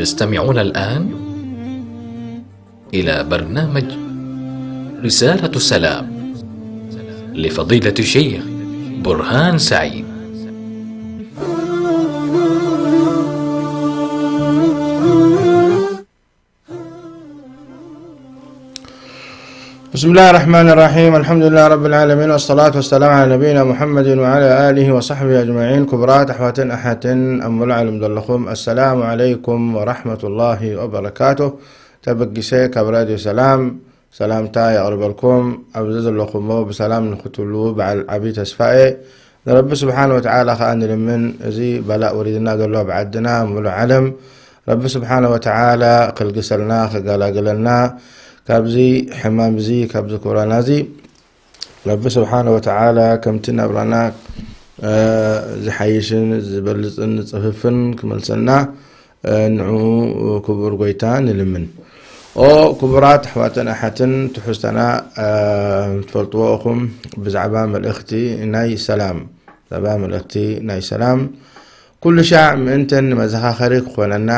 تستمعون الآن إلى برنامج رسالة السلام لفضيلة الشيخ برهان سعيد. بسم الله الرحمن الرحيم. الحمد لله رب العالمين، والصلاة والسلام على نبينا محمد وعلى آله وصحبه أجمعين. ክቡራት ኣሕዋትን ኣሓትን ኣብ ሙሉእ ዓለም ዘለኹም፣ السلام عليكم ورحمة الله وبركاته. ተበጊሰ ካብ ራድዮ ሰላም ሰላምታ የቕርበልኩም። ኣብዚ ዘለኹሞ ብሰላም ንኽትብሉ በዓል ዓቢ ተስፋ እየ። ንረቢ ስብሓነ ወተዓላ ኸኣ ንልምን። እዚ በላእ ወሪድና ዘሎ ኣብ ዓድና፣ ኣብ ሙሉእ ዓለም፣ ረቢ ስብሓነ ወተዓላ ክልግሰልና፣ ክገላግለና፣ ካብዚ ሕማም እዚ፣ ካብዚ ኮሮና እዚ፣ ረቢ ስብሓነ ወተዓላ ከምቲ ናብራና፣ እ፣ ዝሓይሽን ዝበልጽን ዝጽፍፍን ክመልሰልና፣ እ፣ ንዑ ክቡር ጎይታ ንልምን። ኦ ክቡራት ኣሕዋትን ኣሓትን፣ ትሕዝቶና፣ እ፣ ትፈልጥዎ ኢኹም ብዛዕባ መልእኽቲ ናይ ሰላም፣ ብዛዕባ መልእኽቲ ናይ ሰላም ኩሉ ሻዕ ምእንተን ንመዘኻኸሪ ክኾነና፣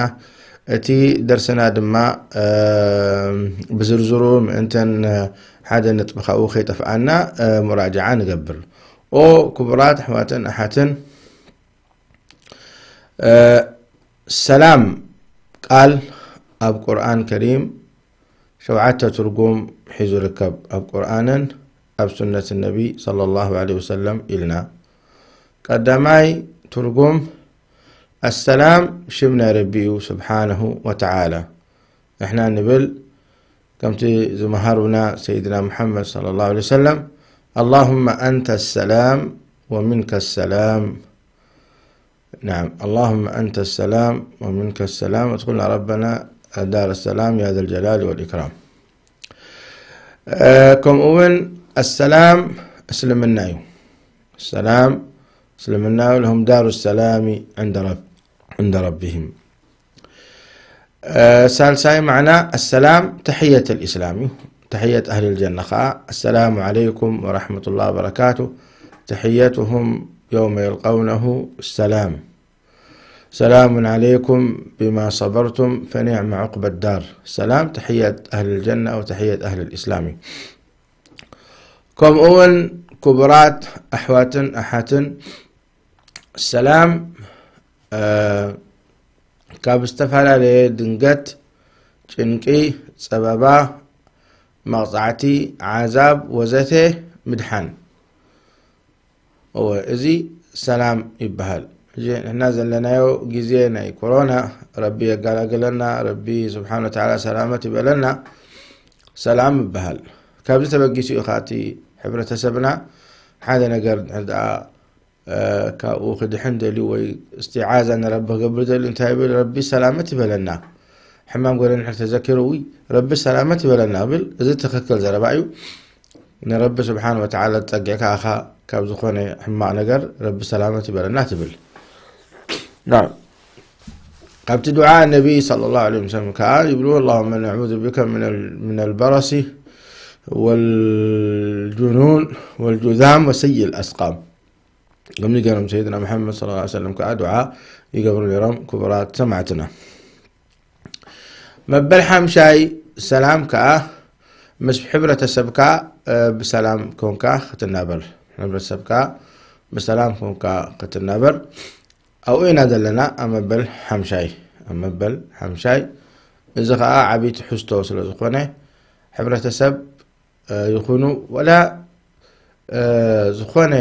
እቲ ደርስና ድማ፣ እ፣ ብዝርዝሩ ምእንተን ሓደ ነጥቢ ካብኡ ከይጠፍኣና፣ እ፣ ሙራጃዓ ንገብር። ኦ ክቡራት ኣሕዋትን ኣሓትን፣ እ፣ ሰላም ቃል ኣብ ቁርኣን ከሪም ሸውዓተ ትርጉም ሒዙ ይርከብ፣ ኣብ ቁርኣንን ኣብ ሱነት ነቢ ሰለላሁ ዐለይሂ ወሰለም ኢልና። ቀዳማይ ትርጉም፣ ኣሰላም ሽም ናይ ረቢ እዩ ስብሓነሁ ወተዓላ። ንሕና ንብል ከምቲ ዝመሃሩና ሰይድና ሙሓመድ ሰለላሁ ዐለይሂ ወሰለም፣ اللهم أنت السلام ومنك السلام. نعم، اللهم أنت السلام ومنك السلام، ادخلنا ربنا دار السلام يا ذا الجلال والإكرام. እ፣ ከምኡ እውን ኣሰላም እስልምና እዩ። ሰላም እስልምና እዩ። لهم دار السلام عند رب-، عند ربهم. እ፣ ሳልሳይ ማዕና ኣሰላም ተሕየት ልእስላም እዩ። ተሕየት ኣህል ልጀና ኸዓ፣ السلام عليكم ورحمة الله وبركاته، تحيتهم يوم يلقونه السلام، سلام عليكم بما صبرتم فنعم عقبى الدار. ሰላም ተሕየት ኣህል ልጀና ወተሕየት ኣህል ልእስላም እዩ። ከምኡ እውን ክቡራት ኣሕዋትን ኣሓትን፣ ሰላም፣ እ፣ ካብ ዝተፈላለየ ድንገት፣ ጭንቂ፣ ጸበባ፣ መቕጻዕቲ፣ ዓዛብ ወዘተ ምድሓን። እወ፣ እዚ ሰላም ይበሃል። ሕጂ ንሕና ዘለናዮ ግዜ ናይ ኮሮና፣ ረቢ የጋላግለና፣ ረቢ ስብሓነ ወተዓላ ሰላመት ይበለና፣ ሰላም ይበሃል። ካብዚ ተበጊሱ እዩ ኸኣ እቲ ሕብረተሰብና ሓደ ነገር እንድሕር ደኣ፣ እ፣ ካብኡ ክድሕን ደልዩ ወይ እስቲዓዛ ንረቢ ክገብር ደልዩ እንታይ ይብል? ረቢ ሰላመት ይበለና። ሕማም ገለ እንድሕር ተዘኪሩ፣ ውይ፣ ረቢ ሰላመት ይበለና ይብል። እዚ ትኽክል ዘረባ እዩ። ንረቢ ስብሓነ ወተዓላ ተጸጊዕካ ኢኻ ካብ ዝኾነ ሕማቕ ነገር፣ ረቢ ሰላመት ይበለና ትብል። ናም። ካብቲ ዱዓ ነቢ ሰለላሁ ዐለይሂ ወሰለም ከኣ ይብሉ፣ اللهم نعوذ بك من ال-، من البرص والجنون والجذام وسيء الأسقام። ከምዚ ገይሮም ሰይድና መሓመድ ሰለላሁ ዐለይሂ ወሰለም ከኣ ዱዓ ይገብሩ ነይሮም፣ ክቡራት ሰማዕትና። መበል ሓምሻይ ሰላም ከኣ ምስ ሕብረተሰብካ፣ እ፣ ብሰላም ኮንካ ክትናበር። ሕብረተሰብካ ብሰላም ኮንካ ክትናበር። ኣብኡ ኢና ዘለና ኣብ መበል ሓምሻይ። ኣብ መበል ሓምሻይ። እዚ ኸኣ ዓቢ ትሕዝቶ ስለ ዝኾነ፣ ሕብረተሰብ፣ እ፣ ይኹኑ ወላ፣ እ፣ ዝኾነ፣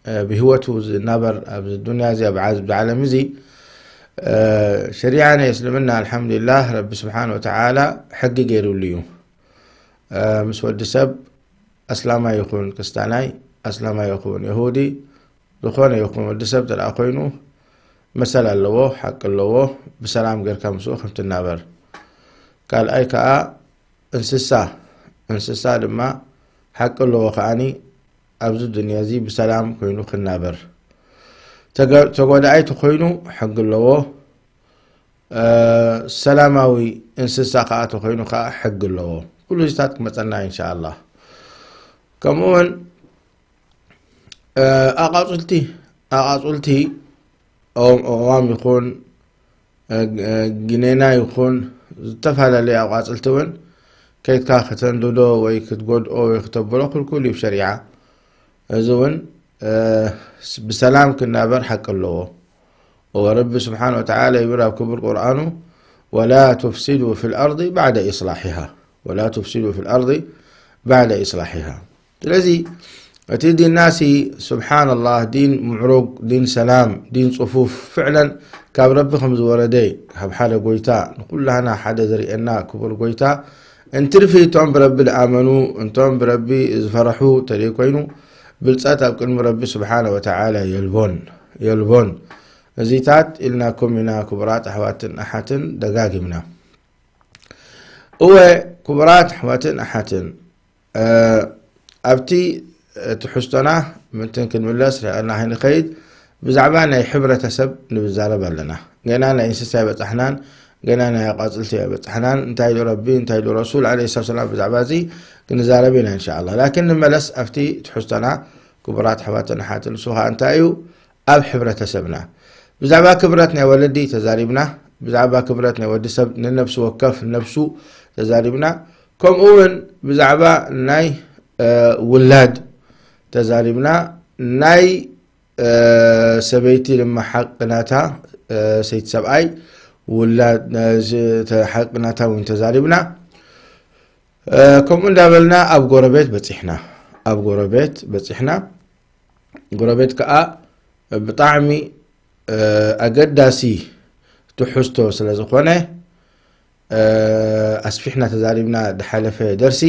እ፣ ብህይወቱ ዝናበር ኣብዚ ዱንያ እዚ፣ ኣብ ዓዝ-፣ ኣብዚ ዓለም እዚ፣ እ፣ ሸሪዓ ናይ እስልምና ኣልሓምዱሊላህ ረቢ ስብሓነ ወተዓላ ሕጊ ገይሩሉ እዩ። እ፣ ምስ ወዲ ሰብ ኣስላማይ ይኹን ክስታናይ፣ ኣስላማይ ይኹን የሁዲ፣ ዝኾነ ይኹን ወዲ ሰብ እንተ ደኣ ኮይኑ መሰል ኣለዎ፣ ሓቂ ኣለዎ፣ ብሰላም ጌርካ ምስኡ ከም ትናበር። ካልኣይ ከኣ እንስሳ፣ እንስሳ ድማ ሓቂ ኣለዎ ከኣኒ ኣብዚ ዱንያ እዚ ብሰላም ኮይኑ ክናበር። ተገ-፣ ተጎዳኣይ ተኾይኑ ሕጊ ኣለዎ። እ፣ ሰላማዊ እንስሳ ከኣ ተኾይኑ ከኣ ሕጊ ኣለዎ። ኩሉ እዚታት ክመጸና ኢንሻኣላህ። ከምኡ እውን፣ እ፣ ኣቓጹልቲ፣ ኣቓጹልቲ ኦም-፣ ኦማም ይኹን፣ እ፣ እ፣ ጊኔና ይኹን ዝተፈላለዩ ኣቋጽልቲ እውን ከይድካ ከተንድዶ ወይ ክትጎድኦ ወይ ክተብሎ ክልኩል እዩ ብሸሪዓ። እዚ እውን፣ እ፣ ብሰላም ክናበር ሓቂ ኣለዎ። ወረቢ ስብሓን ወተዓላ ይብል ኣብ ክቡር ቁርኣኑ፣ "ወላ ቱፍሲዱ ፊል ኣርዲ ባዕደ ኢስላሒሃ፣ ወላ ቱፍሲዱ ፊል ኣርዲ ባዕደ ኢስላሒሃ።" ስለዚ እቲ ዲንናሲ ስብሓንላህ ዲን ምዕሩግ፣ ዲን ሰላም፣ ዲን ጽፉፍ ፍዕለን ካብ ረቢ ከም ዝወረደ ካብ ሓደ ጎይታ ንኩላህና ሓደ ዘርእየና ክቡር ጎይታ እንትርፊ እቶም ብረቢ ዝኣመኑ እንቶም ብረቢ ዝፈረሑ ተደይ ኮይኑ ብልጸት ኣብ ቅድሚ ረቢ ስብሓነ ወተዓላ የልቦን የልቦን። እዚታት ኢልናኩም ኢና ክቡራት ኣሕዋትን ኣሓትን ደጋጊምና። እወ ክቡራት ኣሕዋትን ኣሓትን፣ እ፣ ኣብቲ ትሕዝቶና ምንትን ክንምለስ ርዕና ክንኸይድ ብዛዕባ ናይ ሕብረተሰብ ንብዛረብ ኣለና። ገና ናይ እንስሳ ኣይበጻሕናን፣ ገና ናይ ኣቋጽልቲ ኣይበጻሕናን። እንታይ ኢሉ ረቢ እንታይ ኢሉ ረሱል ዓለይሂ ሰላም ብዛዕባ እዚ ክንዛረብ ኢና እንሻኣላ። ላኪን ንመለስ ኣብቲ ትሕዝቶና። ክቡራት ኣሕዋትን ኣሓትን፣ ንሱ ኸኣ እንታይ እዩ? ኣብ ሕብረተሰብና ብዛዕባ ክብረት ናይ ወለዲ ተዛሪብና፣ ብዛዕባ ክብረት ናይ ወዲ ሰብ ንነብሲ ወከፍ ነብሱ ተዛሪብና፣ ከምኡ እውን ብዛዕባ ናይ፣ እ፣ ውላድ ተዛሪብና፣ ናይ፣ እ፣ ሰበይቲ ድማ ሓቂ ናታ፣ እ፣ ሰይቲ ሰብኣይ ውላድ፣ እ፣ ዝ-፣ ተ-፣ ሓቂ ናታ እውን ተዛሪብና። እ፣ ከምኡ እንዳበልና ኣብ ጎረቤት በጺሕና፣ ኣብ ጎረቤት በጺሕና። ጎረቤት ከኣ ብጣዕሚ፣ እ፣ ኣገዳሲ ትሕዝቶ ስለ ዝኾነ፣ እ፣ ኣስፊሕና ተዛሪብና ድሓለፈ ደርሲ።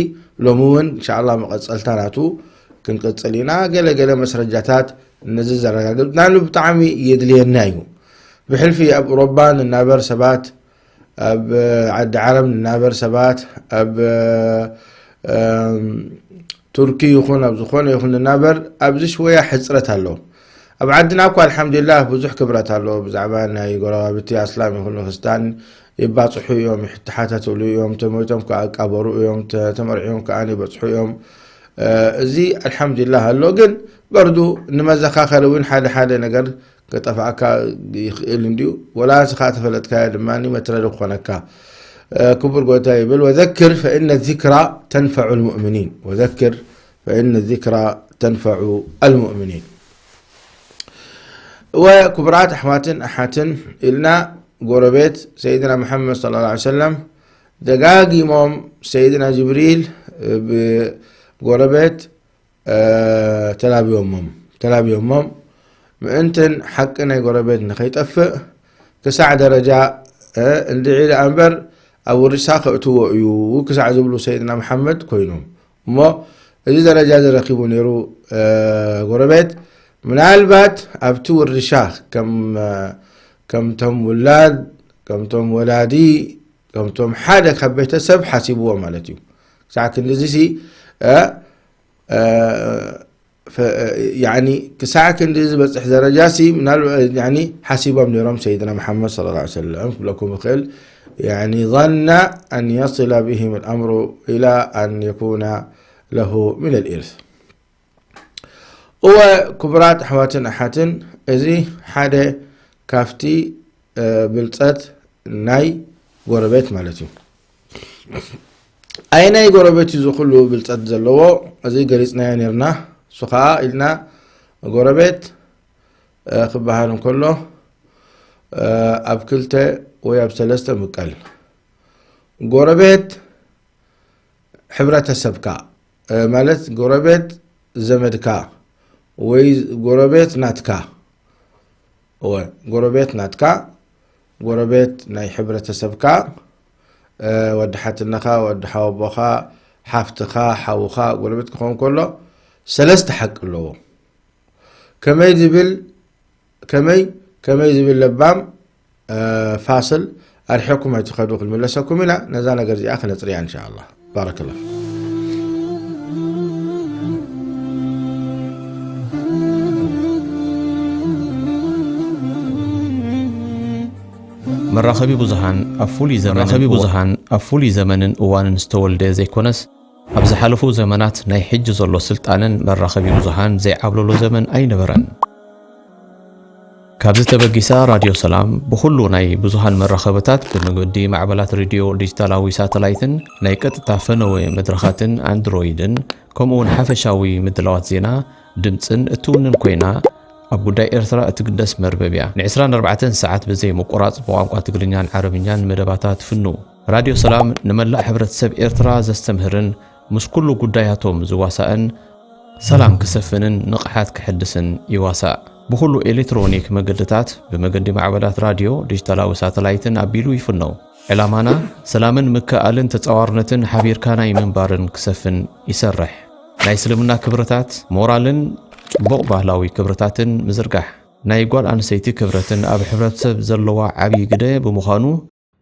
ሎሚ እውን እንሻኣላ መቐጸልታ ናቱ ክንቅጽል ኢና። ገለ ገለ መስረጃታት ነዚ ዘረጋግጽ ናሉ ብጣዕሚ የድልየና እዩ። ብሕልፊ ኣብ ኡሮባ ንናበር ሰባት፣ ኣብ ዓዲ ዓረብ ንናበር ሰባት፣ ኣብ፣ እም፣ ቱርኪ ይኹን ኣብ ዝኾነ ይኹን ንናበር፣ ኣብዚ ሽወያ ሕጽረት ኣሎ። ኣብ ዓድና እኳ ኣልሓምዱሊላህ ብዙሕ ክብረት ኣሎ። ብዛዕባ ናይ ጎረባብቲ ኣስላም ይኹን ክርስታን ይባጽሑ እዮም፣ ይተሓታተሉ እዮም፣ ተሞይቶም ከኣ ይቃበሩ እዮም፣ ተ-፣ ተመርዕዮም ከኣ ይበጽሑ እዮም። እ፣ እዚ ኣልሓምዱሊላህ ኣሎ። ግን በርዱ ንመዘኻኸሪ እውን ሓደ ሓደ ነገር ከጠፍኣካ ይኽእል እንድዩ። ወላ ንስኻ ተፈለጥካዮ ድማ መትረሪ ክኾነካ። እ፣ ክቡር ጎይታ ይብል፣ "ወዘክር ፈኢነ ዚክራ ተንፈዑ ልሙእሚኒን። ወዘክር ፈኢነ ዚክራ ተንፈዑ ኣልሙእሚኒን።" እወ፣ ክቡራት ኣሕዋትን ኣሓትን ኢልና፣ ጎረቤት ሰይድና መሓመድ ሰለላሁ ዐለይሂ ወሰለም ደጋጊሞም ሰይድና ጅብሪል ብጎረቤት፣ እ፣ ተላብዮሞም፣ ተላብዮሞም ምእንትን ሓቂ ናይ ጎረቤት ንኸይጠፍእ ክሳዕ ደረጃ፣ እ፣ እንድዒ ደኣ እምበር ኣብ ውርሻ ከእትዎ እዩ ክሳዕ ዝብሉ ሰይድና መሓመድ ኮይኖም። እሞ እዚ ደረጃ እዚ ረኺቡ ነይሩ፣ እ፣ ጎረቤት። ምናልባት ኣብቲ ውርሻ ከም፣ እ፣ ከምቶም ውላድ፣ ከምቶም ወላዲ፣ ከምቶም ሓደ ካብ ቤተሰብ ሓሲብዎ ማለት እዩ። ክሳዕ ክንድዚ ሲ፣ እ፣ እ፣ ፈ-፣ ያኒ ክሳዕ ክንዲ ዝበጽሕ ደረጃ ሲ ምናልባት ያኒ ሓሲቦም ነይሮም ሰይድና መሓመድ ሰለላሁ ዐለይሂ ወሰለም ክብለኩም ይኽእል። ያኒ ظن أن يصل بهم الأمر إلى أن يكون له من الإرث። እወ ክቡራት ኣሕዋትን ኣሓትን፣ እዚ ሓደ ካብቲ፣ እ፣ ብልጸት ናይ ጎረቤት ማለት እዩ። ኣየናይ ጎረቤት እዩ እዚ ኩሉ ብልጸት ዘለዎ? እዚ ገሊጽናዮ ነርና። እሱ ኸኣ ኢልና ጎረቤት፣ እ፣ ክበሃል እንከሎ፣ እ፣ ኣብ ክልተ ወይ ኣብ ሰለስተ ምቀል። ጎረቤት ሕብረተሰብካ፣ እ፣ ማለት ጎረቤት ዘመድካ ወይ ጎረቤት ናትካ። እወ፣ ጎረቤት ናትካ፣ ጎረቤት ናይ ሕብረተሰብካ፣ እ፣ ወዲ ሓትነኻ፣ ወዲ ሓወቦኻ፣ ሓፍትኻ፣ ሓውኻ፣ ጎረቤት ክኸውን ከሎ ሰለስተ ሓቂ ኣለዎ። ከመይ ዝብል፣ ከመይ፣ ከመይ ዝብል ለባም፣ እ፣ ፋስል ኣርሒቕኩም ኣይትኸዱ ክንምለሰኩም ኢና። ነዛ ነገር እዚኣ ክነጽርያ እንሻኣላህ። ባረከላህ። መራኸቢ ብዙሃን ኣብ ፍሉይ ዘመንን መራኸቢ እዋ-፣ ብዙሃን ኣብ ፍሉይ ዘመንን እዋንን ዝተወልደ ዘይኮነስ፣ ኣብ ዝሓለፉ ዘመናት ናይ ሕጂ ዘሎ ስልጣነን መራኸቢ ብዙሃን ዘይዓብለሎ ዘመን ኣይነበረን። ኣብዚ ተበጊሳ ራድዮ ሰላም ብኹሉ ናይ ብዙሃን መራኸብታት ብመገዲ ማዕበላት ሬድዮ ዲጂታላዊ ሳተላይትን ናይ ቀጥታ ፈነወ መድረኻትን ኣንድሮይድን ከምኡ እውን ሓፈሻዊ ምድላዋት ዜና ድምፅን እትውንን ኮይና ኣብ ጉዳይ ኤርትራ እትግደስ መርበብ እያ። ን24 ሰዓት ብዘይ ምቁራፅ ብቋንቋ ትግርኛን ዓረብኛን መደባታ ትፍኑ። ራድዮ ሰላም ንመላእ ሕብረተሰብ ኤርትራ ዘስተምህርን ምስ ኩሉ ጉዳያቶም ዝዋሳእን ሰላም ክሰፍንን ንቕሓት ክሕድስን ይዋሳእ። ብኹሉ ኤሌክትሮኒክ መገድታት ብመገዲ ማዕበላት ራድዮ ዲጂታላዊ ሳተላይትን ኣቢሉ ይፍነው። ዕላማና ሰላምን ምክእኣልን ተጻዋርነትን ሓቢርካ ናይ ምንባርን ክሰፍን ይሰርሕ። ናይ እስልምና ክብርታት ሞራልን ጽቡቕ ባህላዊ ክብርታትን ምዝርጋሕ ናይ ጓል ኣንስተይቲ ክብረትን ኣብ ሕብረተሰብ ዘለዋ ዓብዪ ግደ ብምዃኑ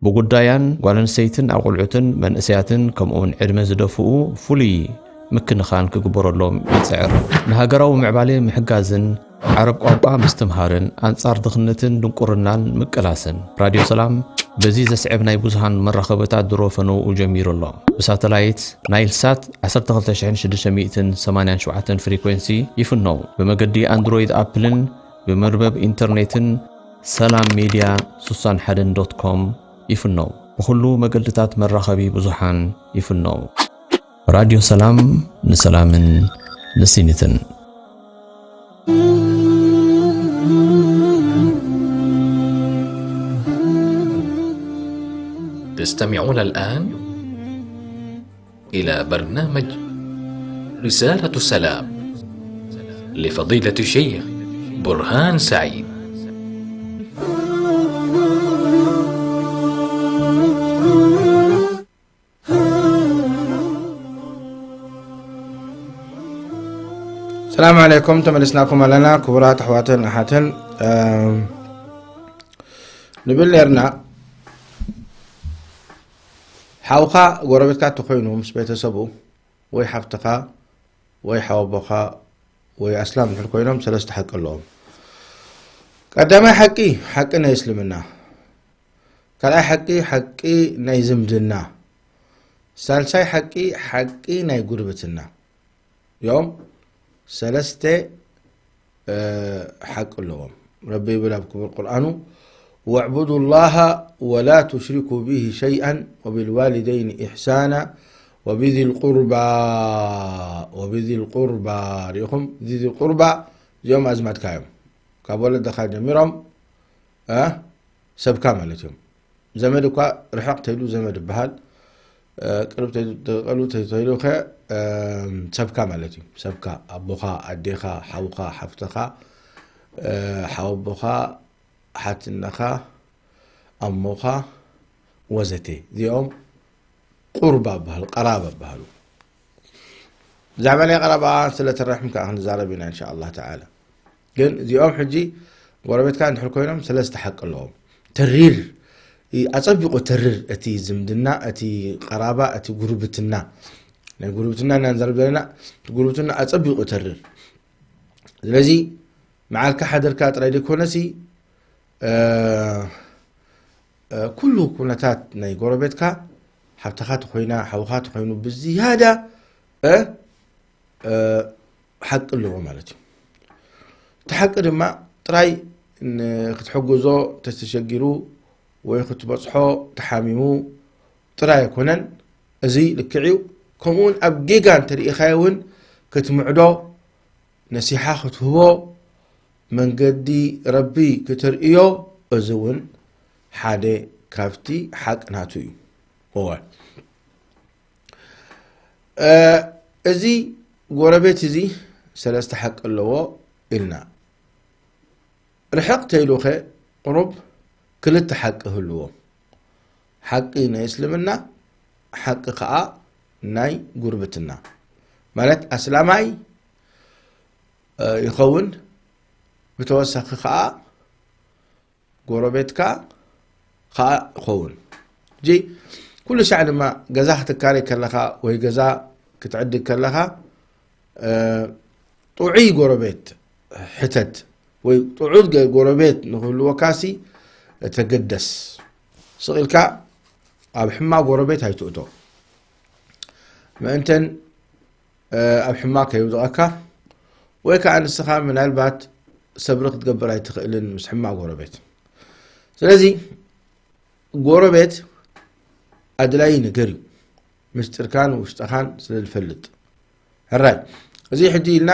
ብጉዳያን ጓል ኣንስተይትን ኣቑልዑትን መንእሰያትን ከምኡውን ዕድመ ዝደፍኡ ፍሉይ ምክንኻን ክግበረሎም ይጽዕር። ንሃገራዊ ምዕባለ ምሕጋዝን ዓረብ ቋንቋ ምስትምሃርን ኣንጻር ድኽነትን ድንቁርናን ምቅላስን። ራድዮ ሰላም በዚ ዘስዕብ ናይ ብዙሃን መራኸብታት ድሮ ፈነውኡ ጀሚሩ ኣሎ። ብሳተላይት ናይል ሳት 12687 ፍሪኩንሲ ይፍነው። ብመገዲ ኣንድሮይድ ኣፕልን ብመርበብ ኢንተርኔትን ሰላም ሜድያ 61 ዶት ኮም ይፍነው። ብኹሉ መገድታት መራኸቢ ብዙሓን ይፍነው። ራድዮ ሰላም ንሰላምን ንስኒትን። تستمعون الآن إلى برنامج رسالة السلام لفضيلة الشيخ برهان سعيد. ሰላም ዓለይኩም፣ ተመልስናኩም ኣለና ክቡራት ኣሕዋትን ኣሓትን። እም፣ ንብል ነርና፣ ሓውኻ ጎረቤትካ ተኾይኑ ምስ ቤተሰቡ ወይ ሓፍትኻ ወይ ሓወቦኻ ወይ ኣስላም ድሕር ኮይኖም ሰለስተ ሓቂ ኣለዎም። ቀዳማይ ሓቂ፣ ሓቂ ናይ እስልምና። ካልኣይ ሓቂ፣ ሓቂ ናይ ዝምድና። ሳልሳይ ሓቂ፣ ሓቂ ናይ ጉርብትና። እዮም ሰለስተ ሓቂ ኣለዎም። ረቢ ይብል ኣብ ክቡር ቁርኣኑ፣ واعبدوا الله ولا تشركوا به شيئا وبالوالدين إحسانا وبذي القربى وبذي القربى ሪኢኹም ذي القربى እዚኦም ኣዝማድካ እዮም ካብ ወለድኻ ጀሚሮም ሰብካ ማለት እዮም። ዘመድ እኳ ርሕቕ ተይሉ ዘመድ ይበሃል። ቅርብ ተይሉ ተይሉ ከ ሰብካ ማለት እዩ። ሰብካ ኣቦኻ፣ ኣዴኻ፣ ሓውኻ፣ ሓፍትኻ፣ ሓወቦኻ፣ ሓትነኻ፣ ኣሞኻ ወዘተ እዚኦም ቁርባ በሃሉ፣ ቀራባ በሃሉ። ብዛዕባ ናይ ቀረባ ስለ ተረሕም ከዓ ክንዛረብ ኢና እንሻ ኣላህ ተዓላ። ግን እዚኦም ሕጂ ጎረቤትካ እንድሕር ኮይኖም ሰለስተ ሓቂ ኣለዎም። ተሪር ኣጸቢቑ ተርር እቲ ዝምድና፣ እቲ ቀራባ፣ እቲ ጉርብትና። ናይ ጉርብትና ኢና ንዛረብ ዘለና። እቲ ጉርብትና ኣጸቢቑ ተርር። ስለዚ መዓልካ ሓደርካ ጥራይ ዘይኮነሲ ኩሉ ኩነታት ናይ ጎረቤትካ ሓብትኻ ተኾይና ሓውኻ ተኾይኑ ብዝያዳ ሓቂ ኣለዎ ማለት እዩ። እቲ ሓቂ ድማ ጥራይ ክትሕግዞ ተስተሸጊሩ ወይ ክትበፅሖ ተሓሚሙ ጥራይ ኣይኮነን። እዚ ልክዕ እዩ። ከምኡውን ኣብ ጌጋ እንተሪኢኻዮ እውን ክትምዕዶ ነሲሓ ክትህቦ መንገዲ ረቢ ክትርእዮ እዚ እውን ሓደ ካብቲ ሓቂ ናቱ እዩ። እወ እዚ ጎረቤት እዚ ሰለስተ ሓቂ ኣለዎ ኢልና። ርሕቕ ተይሉኸ ቁሩብ ክልተ ሓቂ ህልዎ። ሓቂ ናይ እስልምና፣ ሓቂ ከዓ ናይ ጉርብትና ማለት ኣስላማይ ይኸውን። ብተወሳኺ ከዓ ጎረቤትካ ከዓ ይኸውን። እጂ ኩሉ ሻዕ ድማ ገዛ ክትካረይ ከለኻ ወይ ገዛ ክትዕድግ ከለኻ ጥዑይ ጎረቤት ሕተት ወይ ጥዑይ ጎረቤት ንክህልወካሲ ተገደስ። ስቕ ኢልካ ኣብ ሕማቕ ጎረቤት ኣይትእቶ። ምእንተን ኣብ ሕማቕ ከይውድቐካ ወይ ከዓ ንስኻ ምናልባት ሰብሪ ክትገብር ኣይትኽእልን ምስ ሕማቕ ጎረቤት። ስለዚ ጎረቤት ኣድላዪ ነገር እዩ፣ ምስጢርካን ውሽጥኻን ስለ ዝፈልጥ። ሕራይ፣ እዚ ሕጂ ኢልና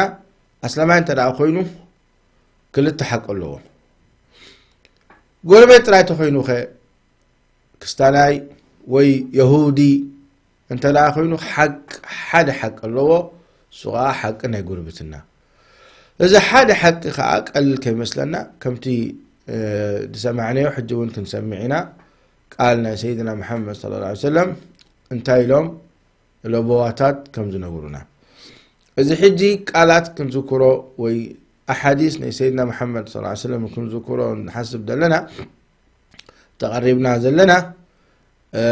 ኣስላማይ እንተ ደኣ ኮይኑ ክልተ ሓቂ ኣለዎ። ጎረቤት ጥራይ ተኾይኑኸ ክስታናይ ወይ የሁዲ እንተ ደኣ ኮይኑ ሓቅ፣ ሓደ ሓቂ ኣለዎ፣ እሱ ኸዓ ሓቂ ናይ ጉርብትና። እዚ ሓደ ሓቂ ኸዓ ቀልል ከይመስለና፣ ከምቲ፣ እ፣ ዝሰማዕናዮ ሕጂ እውን ክንሰምዕ ኢና። ቃል ናይ ሰይድና መሓመድ ሰለላሁ ዐለይሂ ወሰለም እንታይ ኢሎም ለበዋታት ከም ዝነግሩና። እዚ ሕጂ ቃላት ክንዝክሮ ወይ ኣሓዲስ ናይ ሰይድና መሓመድ ሰለላሁ ዐለይሂ ወሰለም ክንዝክሮ ንሓስብ ዘለና፣ ተቐሪብና ዘለና፣ እ፣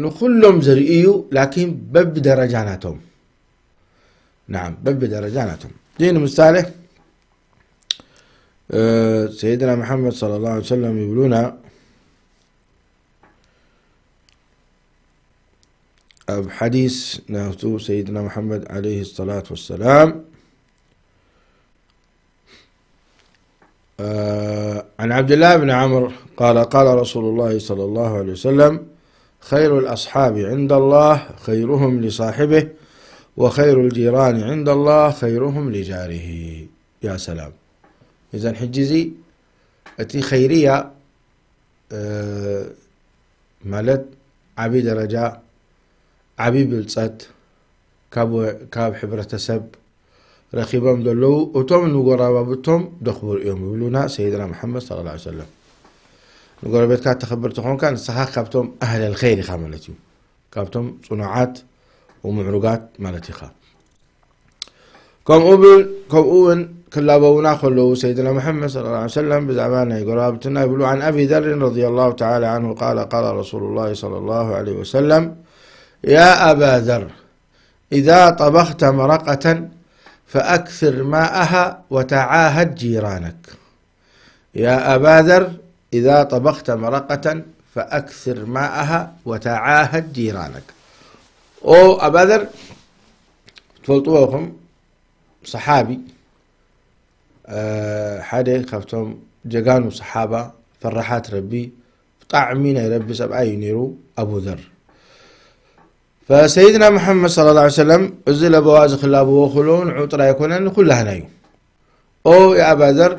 ንኹሎም ዘርኢ እዩ፣ ላኪን በብደረጃ ናቶም። ናዓም፣ በብደረጃ ናቶም። እዚ ንምሳሌ፣ እ፣ ሰይድና መሓመድ ሰለላሁ ዐለይሂ ወሰለም ይብሉና፣ ኣብ ሓዲስ ናቱ ሰይድና መሓመድ ዐለይሂ ሰላቱ ወሰላም፣ እ፣ عن عبد الله بن عمرو قال: قال رسول الله صلى الله عليه وسلم: خير الأصحاب عند الله خيرهم لصاحبه، وخير الجيران عند الله خيرهم لجاره. يا سلام. إذن ሕጂ እዚ እቲ ኸይርያ እ፣ ማለት ዓቢ ደረጃ፣ ዓቢ ብልጸት ካብ ወ-፣ ካብ ሕብረተሰብ ረኺቦም ዘለዉ እቶም ንጎረባብቶም ደኽብሩ እዮም ይብሉና ሰይድና መሓመድ ሰለላሁ ዐለይሂ ወሰለም። ንጎረቤትካ ተኽብር ተኾንካ ንስኻ ካብቶም ኣህለል ኸይር ኢኻ ማለት እዩ። ካብቶም ጽኑዓት ወምዕሩጋት ማለት ኢኻ። ከምኡ ብል-፣ ከምኡ እውን ክላበውና ከለዉ ሰይድና መሐመድ ሰለላሁ ዐለይሂ ወሰለም ብዛዕባ ናይ ጎረባብትና ይብሉ፣ عن أبي ذر رضي الله تعالى عنه قال: قال رسول الله صلى الله عليه وسلم: يا أبا ذر، إذا طبخت مرقة فأكثر ماءها وتعاهد جيرانك. يا أبا ذر، إذا طبخت مرقة فأكثر ماءها وتعاهد جيرانك. ኦ ኣባዘር፣ ትፈልጥዎ ኢኹም፣ ሰሓቢ፣ እ፣ ሓደ ካብቶም ጀጋኑ ሰሓባ፣ ፈራሓት ረቢ፣ ብጣዕሚ ናይ ረቢ ሰብኣይ እዩ ነይሩ ኣቡ ዘር። ፈሰይድና መሐመድ ሰለላሁ ዐለይሂ ወሰለም እዚ ለበዋ እዚ ክላበዎ ከለዉ ንዑ ጥራይ ኣይኮነን፣ ንኩላህና እዩ። ኦ የኣባዘር፣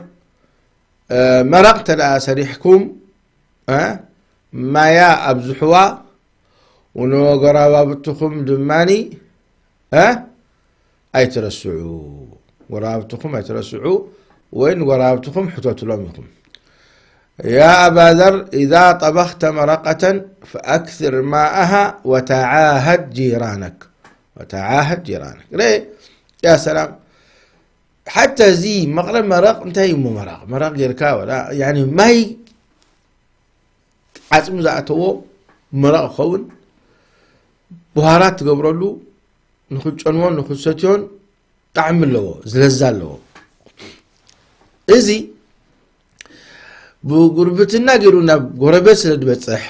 እ፣ መረቕ እንተ ደኣ ሰሪሕኩም፣ እ፣ ማያ ኣብዝሕዋ፣ ንጎረባብትኹም ድማኒ፣ እ፣ ኣይትረስዑ። ጎረባብትኹም ኣይትረስዑ ወይ ንጎረባብትኹም ሕተቱሎም ኢኹም። يا أبا ذر، إذا طبخت مرقة فأكثر ماءها وتعاهد جيرانك. وتعاهد جيرانك. ርእ፣ ያ ሰላም። ሓታ እዚ መቕረብ መረቕ እንታይ እዩ እሞ መረቕ? መረቕ ጌርካ ወላ፣ ያኒ ማይ ዓጽሚ ዝኣተዎ መረቕ ክኸውን፣ ብሃራት ትገብረሉ፣ ንኽጨንዎን ንኽሰትዮን ጣዕሚ ኣለዎ፣ ዝለዛ ኣለዎ። እዚ ብጉርብትና ገይሩ ናብ ጎረቤት ስለ ዝበጽሕ፣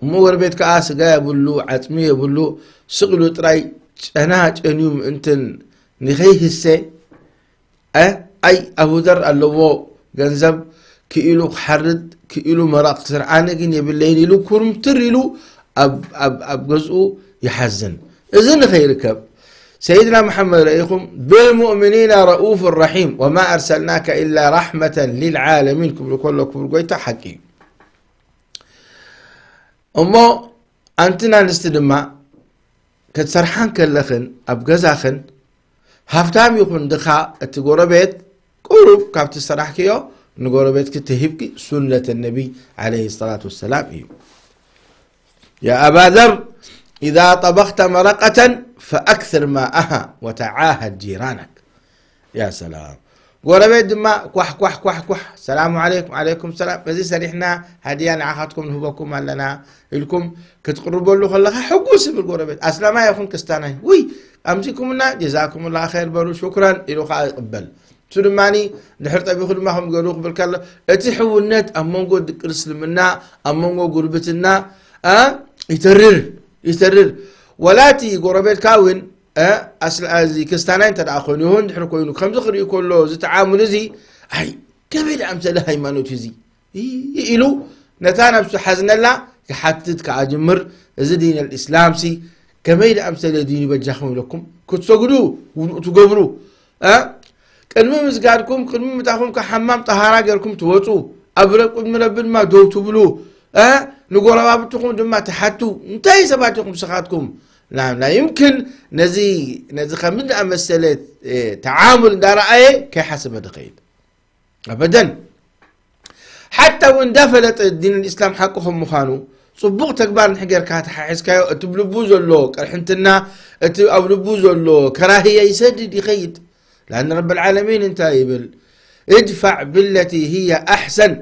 እሞ ጎረቤት ከኣ ስጋ የብሉ፣ ዓጽሚ የብሉ፣ ስቕ ኢሉ ጥራይ ጨና ጨንዩ ምእንትን ንኸይህሰ፣ እ፣ ኣይ ኣቡዘር ኣለዎ ገንዘብ፣ ክኢሉ ክሓርድ፣ ክኢሉ መረቕ ክስርዓኒ ግን የብለይን ኢሉ ኩርምትር ኢሉ ኣብ፣ ኣብ፣ ኣብ ገዝኡ ይሓዝን። እዚ ንኸይርከብ ሰይድና መሓመድ ረኢኹም፣ بالمؤمنين رءوف رحيم، وما أرسلناك إلا رحمة للعالمين ክብሉ ከሎ ክቡር ጎይታ ሓቂ እዩ። እሞ ኣንትን ኣንስቲ ድማ ክትሰርሓን ከለኽን ኣብ ገዛኽን ሃፍታም ይኹን ድኻ እቲ ጎረቤት ቁሩብ ካብቲ ዝሰራሕክዮ ንጎረቤትኪ ትሂብኪ ሱነት ነቢይ ዓለይሂ ሰላቱ ወሰላም እዩ። يا أبا ذر، إذا طبخت مرقة فأكثر ماءها وتعاهد جيرانك. ያ ሰላም። ጎረቤት ድማ ኳሕ፣ ኳሕ፣ ኳሕ፣ ኳሕ፣ ሰላሙ ዓለይኩም፣ ዓለይኩም ሰላም፣ በዚ ሰሪሕና ሃድያ ንዓኻትኩም ንህበኩም ኣለና ኢልኩም ክትቅርበሉ ከለኻ ሕጉስ ይብል ጎረቤት። ኣስላማይ ይኹን ክስታናይ፣ ውይ፣ ኣምሲኩምና፣ ጀዛኩምላ ኸይር በሉ፣ ሹክራን ኢሉ ኸዓ ይቕበል። እሱ ድማኒ ድሕር ጠቢኹ ድማ ከም ገሉ ክብል ከሎ፣ እቲ ሕውነት ኣብ መንጎ ድቅር እስልምና፣ ኣብ መንጎ ጉርብትና፣ ኣ፣ ይተርር፣ ይተርር። ወላ እቲ ጎረቤትካ እውን እ፣ ኣስል-፣ እዚ ክስታናይ እንተ ደኣ ኮይኑ ይኹን ድሕሪ ኮይኑ፣ ከምዚ ክርኢ ከሎ፣ እዚ ተዓሙል እዚ ኣይ ከመይ ደኣ ምሰለ ሃይማኖት እዚ ኢሉ ነታ ነብሱ ሓዝነላ ክሓትት ከኣ ጅምር። እዚ ዲን ኣልእስላም ሲ ከመይ ደኣ ምሰለ ዲን ይበጃኹም ኢለኩም ክትሰግዱ ውዱእ ትገብሩ፣ እ? ቅድሚ ምስጋድኩም ቅድሚ ምታኹም ካብ ሓማም ጠሃራ ገርኩም ትወፁ፣ ኣብ ረ- ቅድሚ ረቢ ድማ ደው ትብሉ፣ እ? ንጎረባብትኹም ድማ ትሓቱ። እንታይ ሰባት ኢኹም ስኻትኩም? ላ ላ ይምክን ነዚ ነዚ ከምዚ ዝኣመሰለ ተዓሙል እንዳረኣየ ከይሓሰበ ድኸይድ ኣበደን። ሓታ እውን እንዳፈለጠ ዲን ልእስላም ሓቂ ከም ምዃኑ ፅቡቕ ተግባር ንሕጌርካ ተሓሒዝካዮ እቲ ብልቡ ዘሎ ቅርሕንትና፣ እቲ ኣብ ልቡ ዘሎ ከራህያ ይሰድድ ይኸይድ። ላን ረብ ልዓለሚን እንታይ ይብል? ادفع بالتي هي أحسن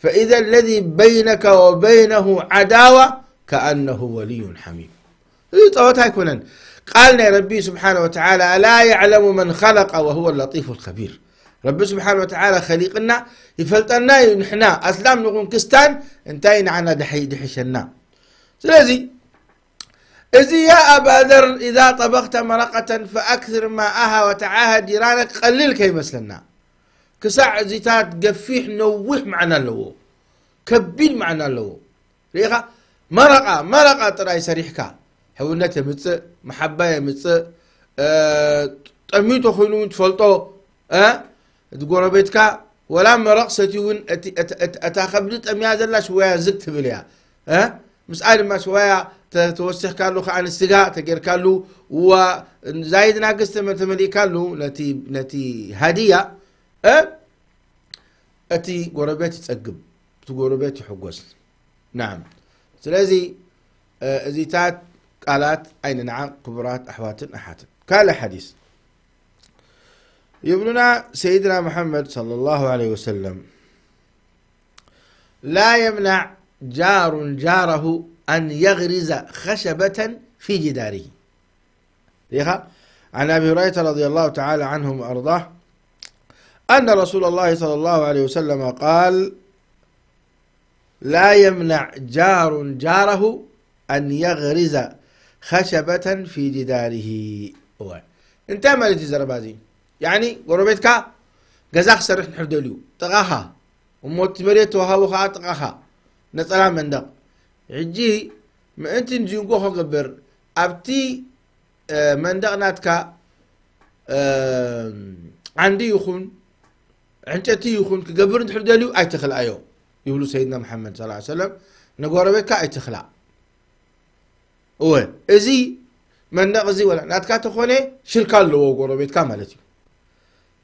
فإذا الذي بينك وبينه عداوة كأنه ولي حميم. እዚ ጸወታ ኣይኮነን። ቃል ናይ ረቢ ስብሓነ ወተዓላ፣ ألا يعلم من خلق وهو اللطيف الخبير። ረቢ ስብሓነ ወተዓላ ኸሊቕና ይፈልጠና እዩ። ንሕና ኣስላም ንኹን ክስታን እንታይ ንዓና ድሐይ- ድሕሸና? ስለዚ እዚ يا أبا ذر إذا طبخت مرقة فأكثر ماءها وتعاهد جيرانك ቀሊል ከይመስለና። ክሳዕ እዚታት ገፊሕ ነዊሕ ማዕና ኣለዎ፣ ከቢድ ማዕና ኣለዎ። ርኢኻ መረቓ መረቓ ጥራይ ሰሪሕካ ሕውነት የምፅእ፣ መሓባ የምፅእ። ጠሚቶ ኮይኑ እውን ትፈልጦ እቲ ጎረቤትካ ወላ መረቕ ሰትዩ እውን እታ ከብዲ ጠምያ ዘላ ሽወያ ዝግ ትብል እያ። ምስኣ ድማ ሽወያ ተወሲኽካሉ ከዓ ንስጋ ተጌርካሉ ዋ ዛይድ ናግስ ተመሊእካሉ ነቲ ሃዲያ እቲ ጎረቤት ይጸግብ፣ እቲ ጎረቤት ይሕጎስ። ናዓም። ስለዚ እዚታት ቃላት ኣይንንዓቕ ክቡራት ኣሕዋትን ኣሓትን። ካልእ ሓዲስ ይብሉና ሰይድና መሓመድ ሰለላሁ ዐለይሂ ወሰለም ላ የምናዕ ጃሩን ጃረሁ ኣን የግሪዘ ኸሸበተን ፊ ጅዳሪሂ። ሪኢኻ? عن أبي هريرة رضي الله تعالى عنه وأرضاه أن رسول الله صلى الله عليه وسلم قال لا يمنع جار جاره أن يغرز خشبة في جداره. እወ። እንታይ ማለት እዩ ዘረባ እዚ? ያኒ ጎረቤትካ ገዛ ክሰርሕ እንድሕር ደልዩ ጥቓኻ እሞ እቲ መሬት ተዋሃቡ ከዓ ጥቓኻ ነፀላ መንደቕ። ሕጂ ምእንቲ ንዚንጎ ከገብር ኣብቲ መንደቕ ናትካ ዓንዲ ይኹን ዕንጨቲ ይኹን ክገብር እንድሕር ደልዩ ኣይትኽልኣዮ ይብሉ ሰይድና መሓመድ ሰለላሁ ዐለይሂ ወሰለም። ንጎረቤትካ ኣይትኽላእ። እወ፣ እዚ መንደቕ እዚ ወላ ናትካ ተኾነ ሽርካ ኣለዎ ጎረቤትካ ማለት እዩ።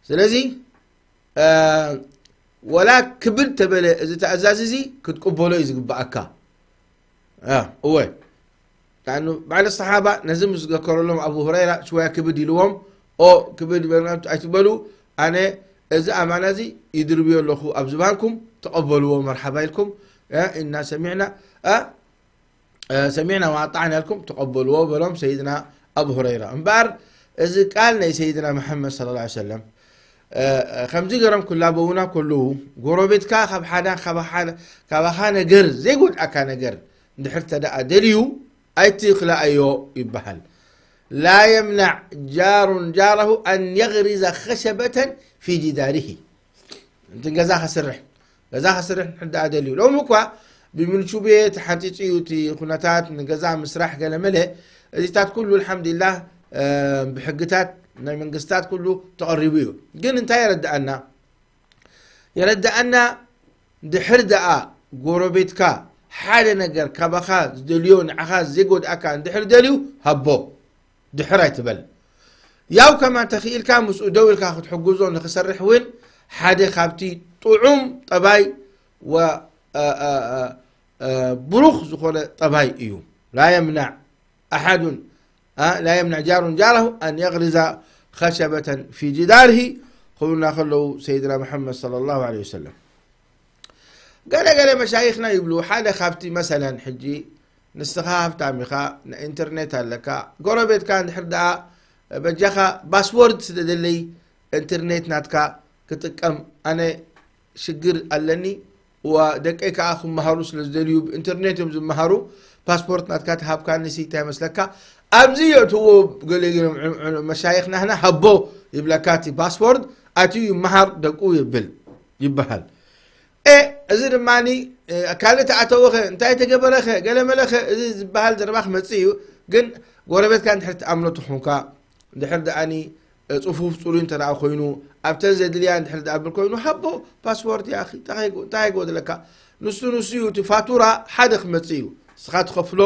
ስለዚ ወላ ክብድ ተበለ እዚ ተኣዛዚ እዚ ክትቅበሎ እዩ ዝግብኣካ። እወ። ባዕሊ ሰሓባ ነዚ ምስ ዘከረሎም ኣቡ ሁረይራ ሽወያ ክብድ ኢልዎም። ኦ ክብድ ኣይትበሉ፣ ኣነ እዚ ኣማና እዚ ይድርብዮ ኣለኹ ኣብ ዝባንኩም፣ ተቐበልዎ፣ መርሓባ ኢልኩም። ኢና ሰሚዕና ሰሚዕና ወኣጣዕና ኢልኩም ተቐበልዎ በሎም ሰይድና ኣቡ ሁረይራ። እምበኣር እዚ ቃል ናይ ሰይድና መሓመድ ሰለላሁ ዐለይሂ ወሰለም ከምዚ ገይሮም ክላበውና ከለዉ ጎረቤትካ ካብ ሓደ ካባኻ ነገር ዘይጎድኣካ ነገር እንድሕር ተደኣ ደልዩ ኣይትኽላኣዮ ይበሃል። ላ የምናዕ ጃሩን ጃረሁ ኣን የግሪዘ ኸሸበተን ፊ ጅዳሪሂ። እንትን ገዛ ከስርሕ ገዛ ከስርሕ ንሕዳኣ ደልዩ ሎም እኳ ብምንቹቤ ተሓንፂፁ እዩ እቲ ኩነታት ንገዛ ምስራሕ ገለመለ። እዚታት ኩሉ ኣልሓምዱሊላህ ብሕግታት ናይ መንግስታት ኩሉ ተቐሪቡ እዩ። ግን እንታይ የረድኣና? የረድኣና ድሕር ደኣ ጎረቤትካ ሓደ ነገር ካባኻ ዝደልዮ ንዓኻ ዘይጎድኣካ እንድሕር ደልዩ ሃቦ። ድሕር ኣይትበል። ያው ከማን ተኽኢልካ ምስኡ ደው ኢልካ ክትሕግዞ ንኽሰርሕ እውን ሓደ ካብቲ ጥዑም ጠባይ ብሩኽ ዝኾነ ጠባይ እዩ። ላ የምናዕ ኣሓዱን ላ የምናዕ ጃሩን ጃረሁ ኣን የግሪዛ ኸሸበተን ፊ ጅዳርሂ ክብሉና ከለዉ ሰይድና መሓመድ ሰለላሁ ዐለይሂ ወሰለም። ገለ ገለ መሻይኽና ይብሉ ሓደ ካብቲ መሰለን ሕጂ ንስኻ ሃብታም ኢኻ፣ ኢንተርኔት ኣለካ፣ ጎረቤትካ እንድሕር ደኣ በጃኻ ፓስወርድ ስደደለይ ኢንተርኔት ናትካ ክጥቀም ኣነ ሽግር ኣለኒ፣ እዋ ደቀይ ከዓ ክመሃሩ ስለ ዝደልዩ ብኢንተርኔት እዮም ዝመሃሩ፣ ፓስፖርት ናትካ ተሃብካኒ ሲ እንታይ መስለካ? ኣብዚ የእትዎ ገለ ገለ መሻይኽ ናህና ሃቦ ይብለካ እቲ ፓስፖርት ኣትዩ ይመሃር ደቁ ይብል። ይበሃል። እ፣ እዚ ድማ ካልእ ተኣተወኸ፣ እንታይ ተገበረኸ፣ ገለመለኸ፣ እዚ ዝበሃል ዘረባ ክመጽእ እዩ። ግን ጎረቤትካ እንድሕር ትኣምኖ ትኾንካ፣ እንድሕር ደኣኒ፣ እ፣ ጽፉፍ ጽሩይ እንተ ደኣ ኮይኑ፣ ኣብተን ዘድልያ እንድሕር ደኣ ብል ኮይኑ፣ ሃቦ ፓስፖርት፣ ያኺ፣ እንታይ ከይጎ-፣ እንታይ ይጎድለካ? ንሱ፣ ንሱ እዩ፣ እቲ ፋቱራ ሓደ ክመጽእ እዩ። ንስኻ ትኸፍሎ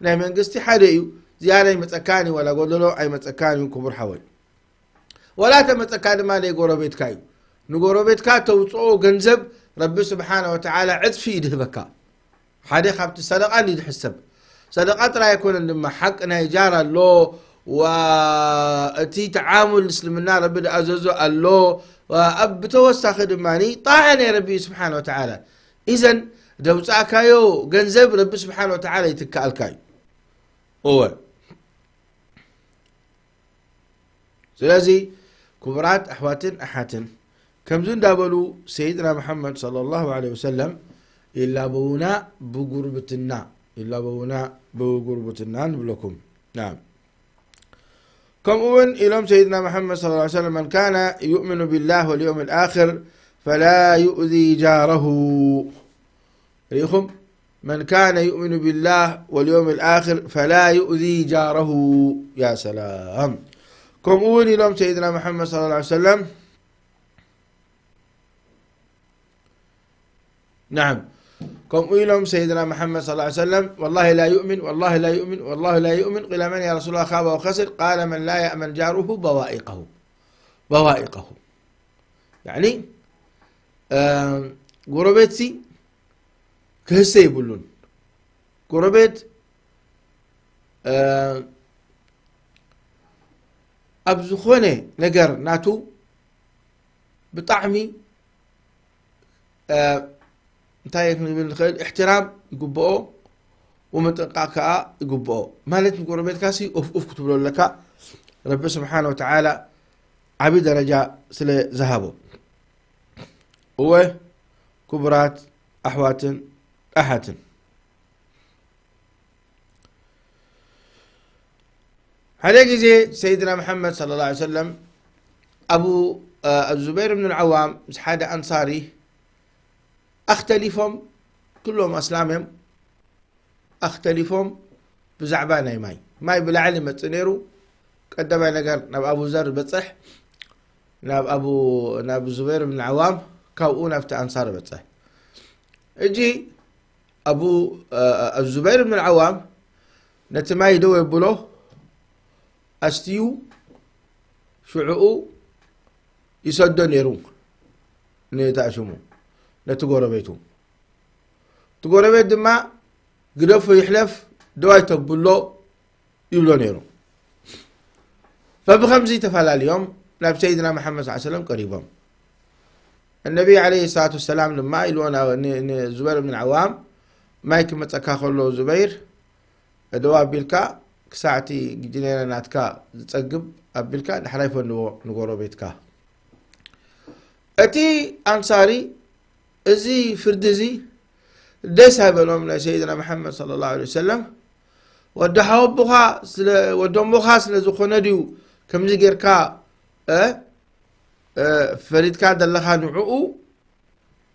ናይ መንግስቲ ሓደ እዩ። ዝያዳ ይመጸካን እዩ፣ ዋላ ጎደሎ ኣይመጸካን እዩ፣ ክቡር ሓወይ። ዋላ ተመጸካ ድማ ናይ ጎረቤትካ እዩ። ንጎረቤትካ ተውጽኦ ገንዘብ ረቢ ስብሓነ ወተዓላ ዕጽፊ እዩ ድህበካ። ሓደ ካብቲ ሰደቃ እንዲ ድሕሰብ። ሰደቃ ጥራይ ኣይኮነን ድማ፣ ሓቂ ናይ ጃር ኣሎ፣ ዋ-፣ እቲ ተዓሙል እስልምና ረቢ ድኣዘዞ ኣሎ፣ ዋ-፣ ኣብ ብተወሳኺ ድማ ጣዓ ናይ ረቢ ስብሓነ ወተዓላ። ኢዘን ደውጻእካዮ ገንዘብ ረቢ ስብሓነ ወተዓላ ይትከኣልካ እዩ። እወ። ስለዚ ክቡራት ኣሕዋትን ኣሓትን፣ ከምዚ እንዳበሉ ሰይድና መሓመድ ሰለላሁ ዐለይሂ ወሰለም ይላበዉና ብጉርብትና፣ ይላበዉና ብጉርብትና ንብለኩም። ናም። ከምኡ እውን ኢሎም ሰይድና መሓመድ ሰለላሁ ዐለይሂ ወሰለም፣ "መን ካነ ዩእሚኑ ቢላህ ወልየውም ልኣኽር ፈላ ዩእዚ ጃረሁ." ርኢኹም? "መን ካነ ዩእሚኑ ቢላህ ወልየውም ልኣኽር ፈላ ዩእዚ ጃረሁ." ያ ሰላም። ከምኡ እውን ኢሎም ሰይድና መሓመድ ሰለላሁ ዐለይሂ ወሰለም፣ ናዓም፣ ከምኡ ኢሎም ሰይድና መሓመድ ሰለላሁ ዐለይሂ ወሰለም፣ "ወላሂ ላ ዩእሚን፣ ወላሂ ላ ዩእሚን፣ ወላሂ ላ ዩእሚን." ቂለ፣ "መን ያ ረሱላላህ ካበ ወኸሲር?" ቃለ፣ "መን ላ ያእመን ጃሩሁ በዋኢቀሁ፣ በዋኢቀሁ." ያዕኒ፣ እ፣ ጎረቤትሲ ክህሰ ይብሉን። ጎረቤት፣ እ፣ ኣብ ዝኾነ ነገር ናቱ ብጣዕሚ፣ እ፣ እንታይ ክንብል ንኽእል፣ እሕትራም ይግብኦ፣ ወምጥንቃቕ ከኣ ይግብኦ። ማለት ንጎረቤትካሲ ኡፍ ኡፍ ክትብሎ ኣለካ። ረቢ ስብሓነ ወተዓላ ዓቢ ደረጃ ስለ ዝሃቦ። እወ፣ ክቡራት ኣሕዋትን ኣሓትን፣ ሓደ ግዜ ሰይድና መሓመድ ሰለላሁ ዐለይሂ ወሰለም፣ ኣቡ፣ እ፣ ዙበይር ብን ዓዋም ምስ ሓደ ኣንሳሪ ኣኽተሊፎም፣ ኩሎም ኣስላም እዮም፣ ኣኽተሊፎም ብዛዕባ ናይ ማይ። ማይ ብላዕሊ ይመጽእ ነይሩ። ቀዳማይ ነገር ናብ ኣቡ ዘር በጽሕ፣ ናብ ኣቡ፣ ናብ ዙበይር ብን ዓዋም፣ ካብኡ ናብቲ ኣንሳር በጽሕ። እጂ ኣቡ፣ እ፣ እ፣ ዙበይር ብን ዓዋም ነቲ ማይ ደው የብሎ፣ ኣስትዩ ሽዕኡ ይሰዶ ነይሩ ነታ ሽሙ፣ ነቲ ጎረቤቱ። እቲ ጎረቤት ድማ ግደፎ ይሕለፍ፣ ደው ኣይተብሎ ይብሎ ነይሩ። ፈብኸምዚ ተፈላልዮም ናብ ሰይድና መሓመድ ሰለላሁ ዐለይሂ ወሰለም ቀሪቦም። እነቢ ዐለይሂ ሰላቱ ወሰላም ድማ ኢልዎ ና-፣ ን-፣ ንዙበይር ብን ዓዋም፣ "ማይ ክመጸካ ከሎ ዙበይር፣ ደው ኣቢልካ ክሳዕቲ ግጅኔራ ናትካ ዝጸግብ ኣቢልካ ዳሕራይ ፈንዎ ንጎረቤትካ." እቲ ኣንሳሪ እዚ ፍርዲ እዚ ደስ ኣይበሎም ናይ ሰይድና መሓመድ ሰለላሁ ዐለይሂ ወሰለም። ወዲ ሓወቦኻ ስለ፣ ወዲ እሞኻ ስለ ዝኾነ ድዩ ከምዚ ጌርካ፣ እ፣ እ፣ ፈሪድካ ዘለኻ ንዕኡ?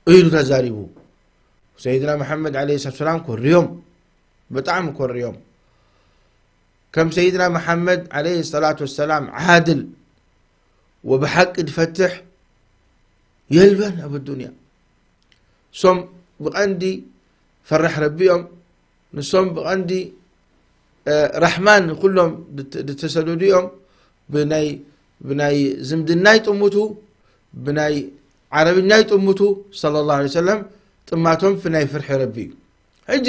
ኢሉ ተዛሪቡ። ሰይድና መሓመድ ዐለይሂ ሰላቱ ወሰላም ኮርዮም፣ ብጣዕሚ ኮርዮም። ከም ሰይድና መሓመድ ዐለይሂ ሰላቱ ወሰላም ዓድል ወብሓቂ ድፈትሕ የልበን ኣብ ኣዱንያ። እሶም ብቐንዲ ፈራሕ ረቢ እዮም። ንሶም ብቐንዲ፣ እ፣ ራሕማን ንኹሎም ድት-፣ ድተሰደዱ እዮም። ብናይ፣ ብናይ ዝምድና ይጥምቱ፣ ብናይ ዓረብኛ ይጥምቱ፣ ሰለላሁ ዐለይሂ ወሰለም ጥማቶም ብናይ ፍርሒ ረቢ እዩ። ሕጂ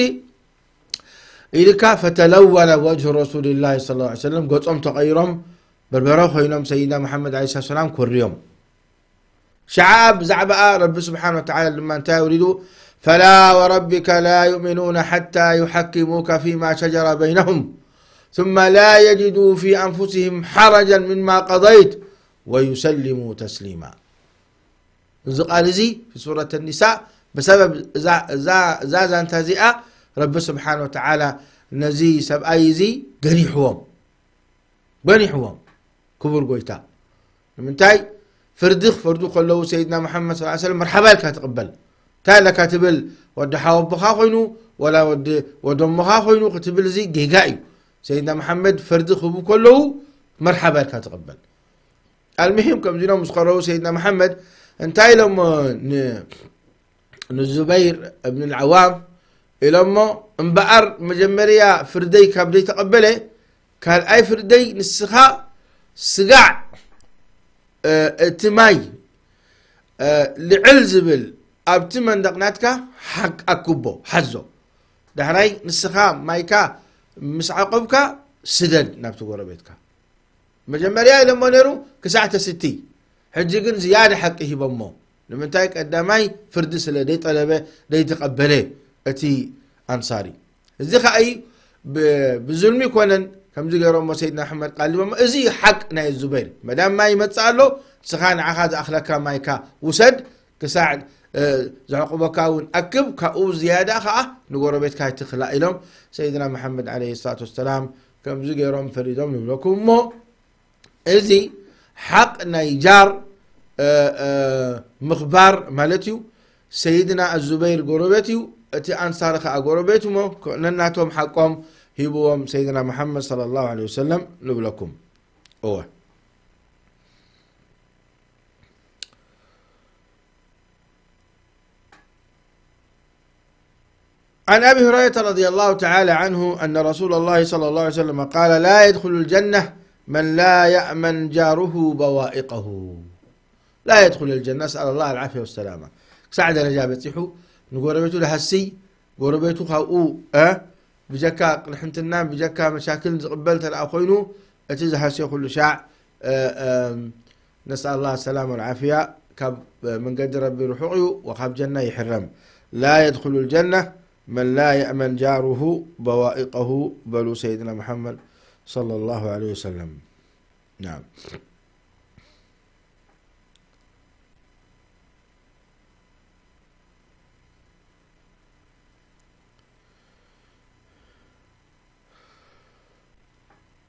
ኢልካ ፈተለወነ ወጅሁ ረሱልላህ ሰለላሁ ዐለይሂ ወሰለም፣ ገጾም ተቐይሮም በርበረ ኮይኖም ሰይድና መሓመድ ዐለይሂ ሰላም ኮርዮም። ሽዓ ብዛዕባኣ ረቢ ስብሓነ ወተዓላ ድማ እንታይ ኣውሪዱ? "ፈላ ወረቢከ ላ ዩእሚኑነ ሓታ ዩሓኪሙከ ፊማ ሸጀረ በይነሁም ثم لا يجدوا في أنفسهم حرجا مما قضيت ويسلموا تسليما." እዚ ቃል እዚ ፊ ሱረት ኒሳ ብሰበብ እዛ፣ እዛ፣ እዛ ዛንታ እዚኣ ረቢ ስብሓነ ወተዓላ ነዚ ሰብኣይ እዚ ገኒሕዎም። ገኒሕዎም፣ ክቡር ጎይታ። ንምንታይ? ፍርዲ ክፈርዱ ከለዉ ሰይድና መሓመድ ሰለላሁ ዐለይሂ ወሰለም መርሓባ ኢልካ ትቕበል። እንታይ ኣለካ ትብል? ወዲ ሓወቦኻ ኮይኑ፣ ወላ ወዲ ወደሞኻ ኮይኑ ክትብል፣ እዚ ጌጋ እዩ። ሰይድና መሓመድ ፍርዲ ክህቡ ከለዉ መርሓባ ኢልካ ትቕበል። ኣልምሂም፣ ከምዚ ኢሎም ምስ ቀረቡ ሰይድና መሓመድ እንታይ ኢሎሞ ን-፣ ንዙበይር እብን ዓዋም ኢሎሞ፣ እምበኣር መጀመርያ ፍርደይ ካብ ደይ ተቐበለ፣ ካልኣይ ፍርደይ ንስኻ ስጋዕ፣ እ፣ እቲ ማይ፣ እ፣ ልዕል ዝብል ኣብቲ መንደቕ ናትካ ሓቅ ኣክቦ፣ ሓዞ። ዳሕራይ ንስኻ ማይካ ምስ ዓቐብካ ስደድ ናብቲ ጎረቤትካ። መጀመርያ ኢሎሞ ነይሩ ክሳዕ ተስቲ። ሕጂ ግን ዝያዳ ሓቂ ሂቦሞ። ንምንታይ? ቀዳማይ ፍርዲ ስለ ደይጠለበ፣ ደይተቐበለ እቲ ኣንሳሪ። እዚ ኸኣ እዩ ብ-፣ ብዙልሚ ይኮነን ከምዚ ገይሮሞ ሰይድና ኣሕመድ ቃሊቦሞ። እዚ እዩ ሓቅ ናይ ዙበይር። መዳም ማይ ይመጽእ ኣሎ፣ ንስኻ ንዓኻ ዝኣኽለካ ማይካ ውሰድ፣ ክሳዕ፣ እ፣ ዘዕቁበካ እውን ኣክብ፣ ካብኡ ዝያዳ ኸኣ ንጎረቤትካ ኣይትኽላእ ኢሎም ሰይድና መሓመድ ዓለይሂ ሰላቱ ወሰላም ከምዚ ገይሮም ፈሪዶም ንብለኩም እሞ፣ እዚ ሓቕ ናይ ጃር፣ እ፣ እ፣ ምኽባር ማለት እዩ። ሰይድና ኣዙበይር ጎረቤት እዩ፣ እቲ ኣንሳሪ ኸኣ ጎረቤት እሞ፣ ነናቶም ሓቆም ሂብዎም ሰይድና መሓመድ ሰለላሁ ዐለይሂ ወሰለም ንብለኩም። እወ። عن أبي هريرة رضي الله تعالى عنه أن رسول الله صلى الله عليه وسلم قال: لا يدخل الجنة من لا يأمن جاره بوائقه. لا يدخل الجنة، نسأل الله العافية والسلامة. ክሳዕ ደረጃ በጺሑ ንጎረቤቱ ዝሃሲ፣ ጎረቤቱ ካብኡ፣ እ፣ ብጀካ ቅንሕንትናን ብጀካ መሻክልን ዝቕበል እንተ ደኣ ኮይኑ፣ እቲ ዝሃስዮ ኩሉ ሻዕ፣ እ፣ እም፣ ነስኣል ላህ ሰላም ወልዓፍያ፣ ካብ መንገዲ ረቢ ርሑቕ እዩ፣ ወካብ ጀና ይሕረም። ላ የድኹሉ ልጀና መን ላ የእመን ጃሩሁ በዋኢቀሁ፣ በሉ ሰይድና ሙሐመድ ሰለላሁ ዐለይሂ ወሰለም። ናም።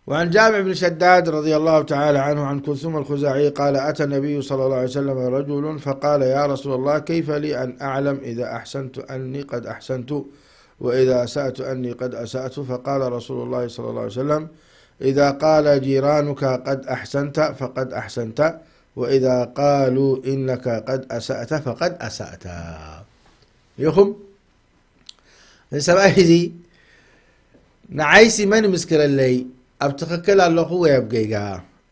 وعن جابر بن شداد رضي الله تعالى عنه عن كلثوم الخزاعي قال: أتى النبي صلى الله عليه وسلم رجل فقال: يا رسول الله، كيف لي أن أعلم إذا أحسنت أني قد أحسنت وإذا أسأت أني قد أسأت؟ فقال رسول الله صلى الله عليه وسلم: إذا قال جيرانك قد أحسنت فقد أحسنت، وإذا قالوا إنك قد أسأت فقد أسأت. يخم እዚ ሰብኣይ እዚ ንዓይሲ መን ይምስክረለይ፣ ኣብ ትኽክል ኣለኹ ወይ ኣብ ጌጋ?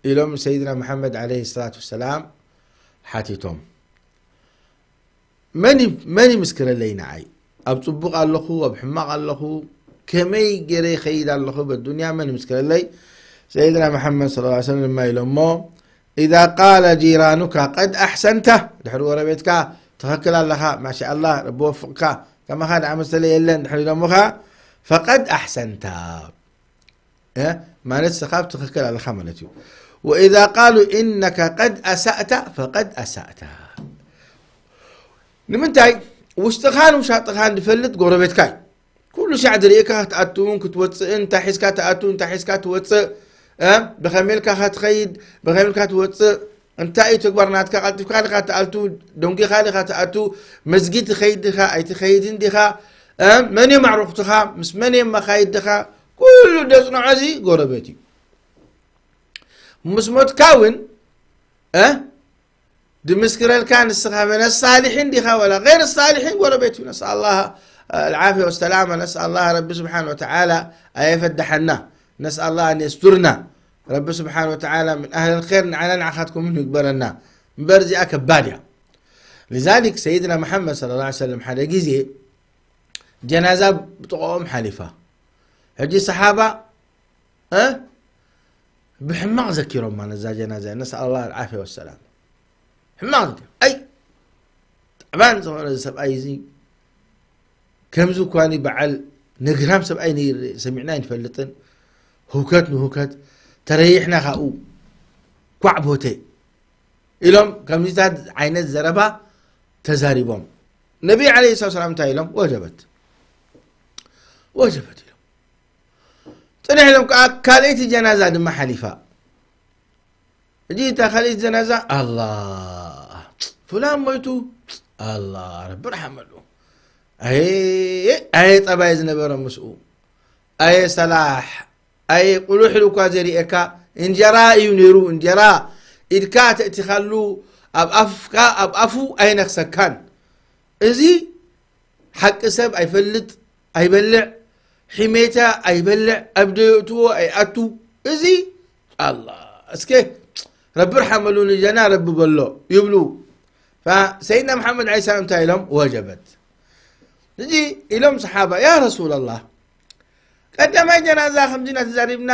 ኢሎም ሰይድና መሓመድ ዓለይሂ ሰላቱ ወሰላም ሓቲቶም። መን ይ-፣ መን ይምስክረለይ ንዓይ? ኣብ ጽቡቕ ኣለኹ፣ ኣብ ሕማቕ ኣለኹ፣ ከመይ ገይረ ይኸይድ ኣለኹ በዱንያ መን ይምስክረለይ? ሰይድና መሓመድ ሰለላሁ ዐለይሂ ወሰለም ድማ ኢሎሞ፣ إذا قال جيرانك قد أحسنت، ድሕሪ ጎረቤትካ ትኽክል ኣለኻ፣ ማሻኣላህ፣ ረቢ ወፍቕካ፣ ከማኻ ዝኣመሰለ የለን ድሕሪ ኢሎምኻ፣ فقد أحسنت። እ? ማለት ንስኻ ኣብ ትኽክል ኣለኻ ማለት እዩ። وإذا قالوا إنك قد أسأت فقد أسأت። ንምንታይ? ውሽጥኻን ውሻጥኻን ዝፈልጥ ጎረቤትካ እዩ። ኩሉ ሻዕ ዝርእየካ ክትኣትውን ክትወፅእን፣ እንታይ ሒዝካ ትኣቱ፣ እንታይ ሒዝካ ትወፅእ፣ እ? ብኸመይ ኢልካ ኸ ትኸይድ፣ ብኸመይ ኢልካ ትወፅእ፣ እንታይ እዩ ተግባር ናትካ፣ ቀልጢፍካ ዲኻ ትኣቱ፣ ደንጊኻ ዲኻ ትኣቱ፣ መስጊድ ትኸይድ ዲኻ፣ ኣይትኸይድን ዲኻ፣ እ? መን እዮም ኣዕሩኽትኻ፣ ምስ መን እዮም መኻይድኻ፣ ኩሉ ደፅንዖ እዚ ጎረቤት እዩ። ምስ ሞትካ እውን፣ እ? ድምስክረልካ ንስኻ መን ሳሊሒን ዲኻ ወላ ገይር ሳሊሒን ጎረቤት እዩ። ነስኣል ላህ፣ እ፣ ኣልዓፍያ ወሰላማ፣ ነስኣል ላህ ረቢ ስብሓን ወተዓላ ኣየፈድሓና። ነስኣል ላህ ኣን የስቱርና። ረቢ ስብሓን ወተዓላ ምን ኣህል ኸይር ንዓና ንዓኻትኩም ይግበረና። እምበር እዚኣ ከባድ እያ። ሊዛሊክ ሰይድና መሓመድ ሰለላሁ ዐለይሂ ወሰለም ሓደ ግዜ ጀናዛ ብጥቕኦም ሓሊፋ። ሕጂ ሰሓባ እ? ብሕማቕ ዘኪሮማ ነዛ ጀናዛ፣ ነስኣል ላህ ኣልዓፍያ ወሰላም። ሕማቕ ዘኪሮም። ኣይ፣ ጣዕባን ዝኾነ እዚ ሰብኣይ እዚ፣ ከምዚ እኳ በዓል ነግራም ሰብኣይ ነይር-፣ ሰሚዕና ኣይንፈልጥን። ህውከት ንህውከት፣ ተረይሕና ካብኡ፣ ኳዕ ቦቴ ኢሎም ከምዚታት ዓይነት ዘረባ ተዛሪቦም። ነቢ ዓለይሂ ሰላቱ ወሰላም እንታይ ኢሎም? ወጀበት። ወጀበት ኢሎም። ጽንሕ ኢሎም ከኣ ካልኣይቲ ጀናዛ ድማ ሓሊፋ። እጂ እታ ካልኣይቲ ጀናዛ ኣላ ፍላን ሞይቱ ኣላ ረቢ ርሓመሉ። ኣየ ኣየ ጠባይ ዝነበረ ምስኡ ኣየ ሰላሕ ኣየ ቁሉሕ ኢሉ እኳ ዘሪኤካ እንጀራ እዩ ነይሩ። እንጀራ ኢድካ ተእቲኻሉ ኣብ ኣፍካ ኣብ ኣፉ ኣይነክሰካን። እዚ ሓቂ ሰብ ኣይፈልጥ ኣይበልዕ፣ ሒሜታ ኣይበልዕ፣ ኣብ ደየእትዎ ኣይኣቱ። እዚ ኣላ እስከ ረቢ ርሓመሉ ንጀና ረቢ በሎ ይብሉ። ፈሰይድና መሓመድ ዓለይሂ ሰላም እንታይ ኢሎም? ወጀበት። እዚ ኢሎም ሰሓባ፣ ያ ረሱላላህ፣ ቀዳማይ ጀናዛ ከምዚ ኢና ተዛሪብና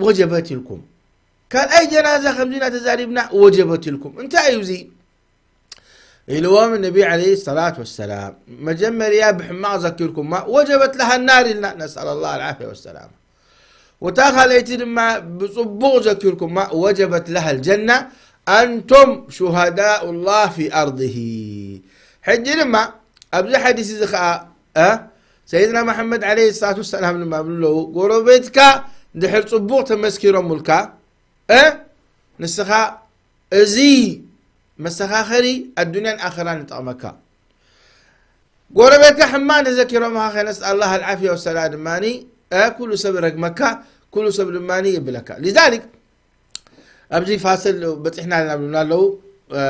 ወጀበት ኢልኩም፣ ካልኣይ ጀናዛ ከምዚ ኢና ተዛሪብና ወጀበት ኢልኩም፣ እንታይ እዩ እዚ? ኢልዎም ነቢ ዓለይሂ ሰላት ወሰላም፣ መጀመርያ ብሕማቕ ዘኪርኩማ ወጀበት ለሃ ናር ኢልና፣ ነስኣል ኣላህ ኣልዓፍያ ወሰላም። ወታ ካልኣይቲ ድማ ብጽቡቕ ዘኪርኩማ ወጀበት ለሃ ልጀና ኣንቱም ሹሃዳኡ ላህ ፊ ኣርድሂ። ሕጂ ድማ ኣብዚ ሓዲስ እዚ ኸዓ እ ሰይድና መሓመድ ዓለይሂ ሰላት ወሰላም ድማ ብለዉ፣ ጎረቤትካ ድሕር ጽቡቕ ተመስኪሮሙልካ እ ንስኻ እዚ መሰኻኸሪ ኣዱንያን ኣኸራን ይጠቕመካ። ጎረቤትካ ሕማቕ እንተዘኪሮምኻ ከነስ ኣላህ ኣልዓፍያ ወሰላ ድማ እ ኩሉ ሰብ ረግመካ፣ ኩሉ ሰብ ድማ የብለካ። ሊዛሊክ ኣብዚ ፋስል በፂሕና ኣለና ብሉና ኣለዉ። እ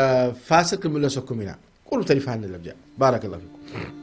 ፋስል ክምለሰኩም ኢና። ቁሩብ ተሪፋኒ ለብዚኣ። ባረከላሁ ፊኩም።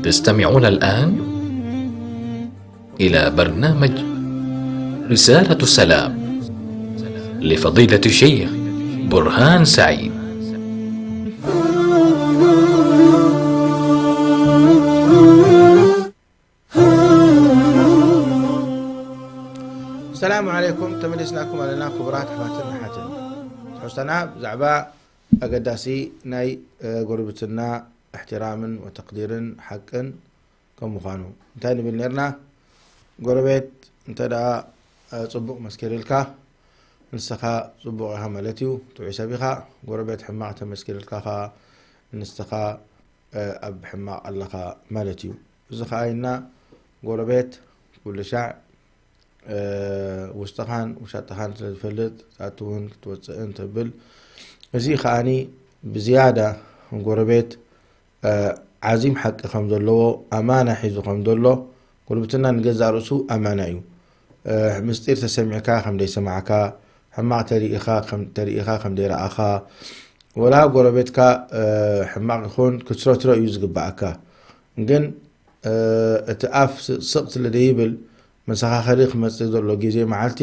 تستمعون الآن إلى برنامج رسالة السلام لفضيلة الشيخ برهان سعيد. ሰላም ዓለይኩም፣ ተመሊስናኩም ኣለና ክቡራት ኣሕዋትን ኣሓትን። ትሕዝቶና ብዛዕባ ኣገዳሲ ናይ፣ እ፣ ጉርብትና እሕትራምን ወተቅዲርን ሓቅን ከም ምዃኑ እንታይ ንብል ነርና? ጎረቤት እንተ ደኣ፣ እ፣ ጽቡቕ መስኪርልካ ንስኻ ጽቡቕ ኢኻ ማለት እዩ፣ ጥዑይ ሰብ ኢኻ። ጎረቤት ሕማቕ ተመስኪርልካ ኸኣ ንስኻ፣ እ፣ ኣብ ሕማቕ ኣለኻ ማለት እዩ። እዚ ኸኣ ኢልና ጎረቤት ኩሉ ሻዕ፣ እ፣ ውሽጥኻን ውሻጥኻን ስለ ዝፈልጥ ትኣትውን ክትወጽእን ተብል። እዚ ኸኣኒ ብዝያዳ ጎረቤት እ፣ ዓዚም ሓቂ ከም ዘለዎ፣ ኣማና ሒዙ ከም ዘሎ፣ ጉርብትና ንገዛእ ርእሱ ኣማና እዩ። እ፣ ምስጢር ተሰሚዕካ ከም ደይሰማዕካ፣ ሕማቕ ተሪኢኻ ከም፣ ተሪኢኻ ከም ደይረኣኻ፣ ወላ ጎረቤትካ፣ እ፣ ሕማቕ ይኹን ክትረትሮ እዩ ዝግብኣካ። ግን፣ እ፣ እቲ ኣፍ ስ-፣ ስቕ ስለ ደይብል፣ መሰኻኸሪ ክመጽእ ዘሎ ግዜ መዓልቲ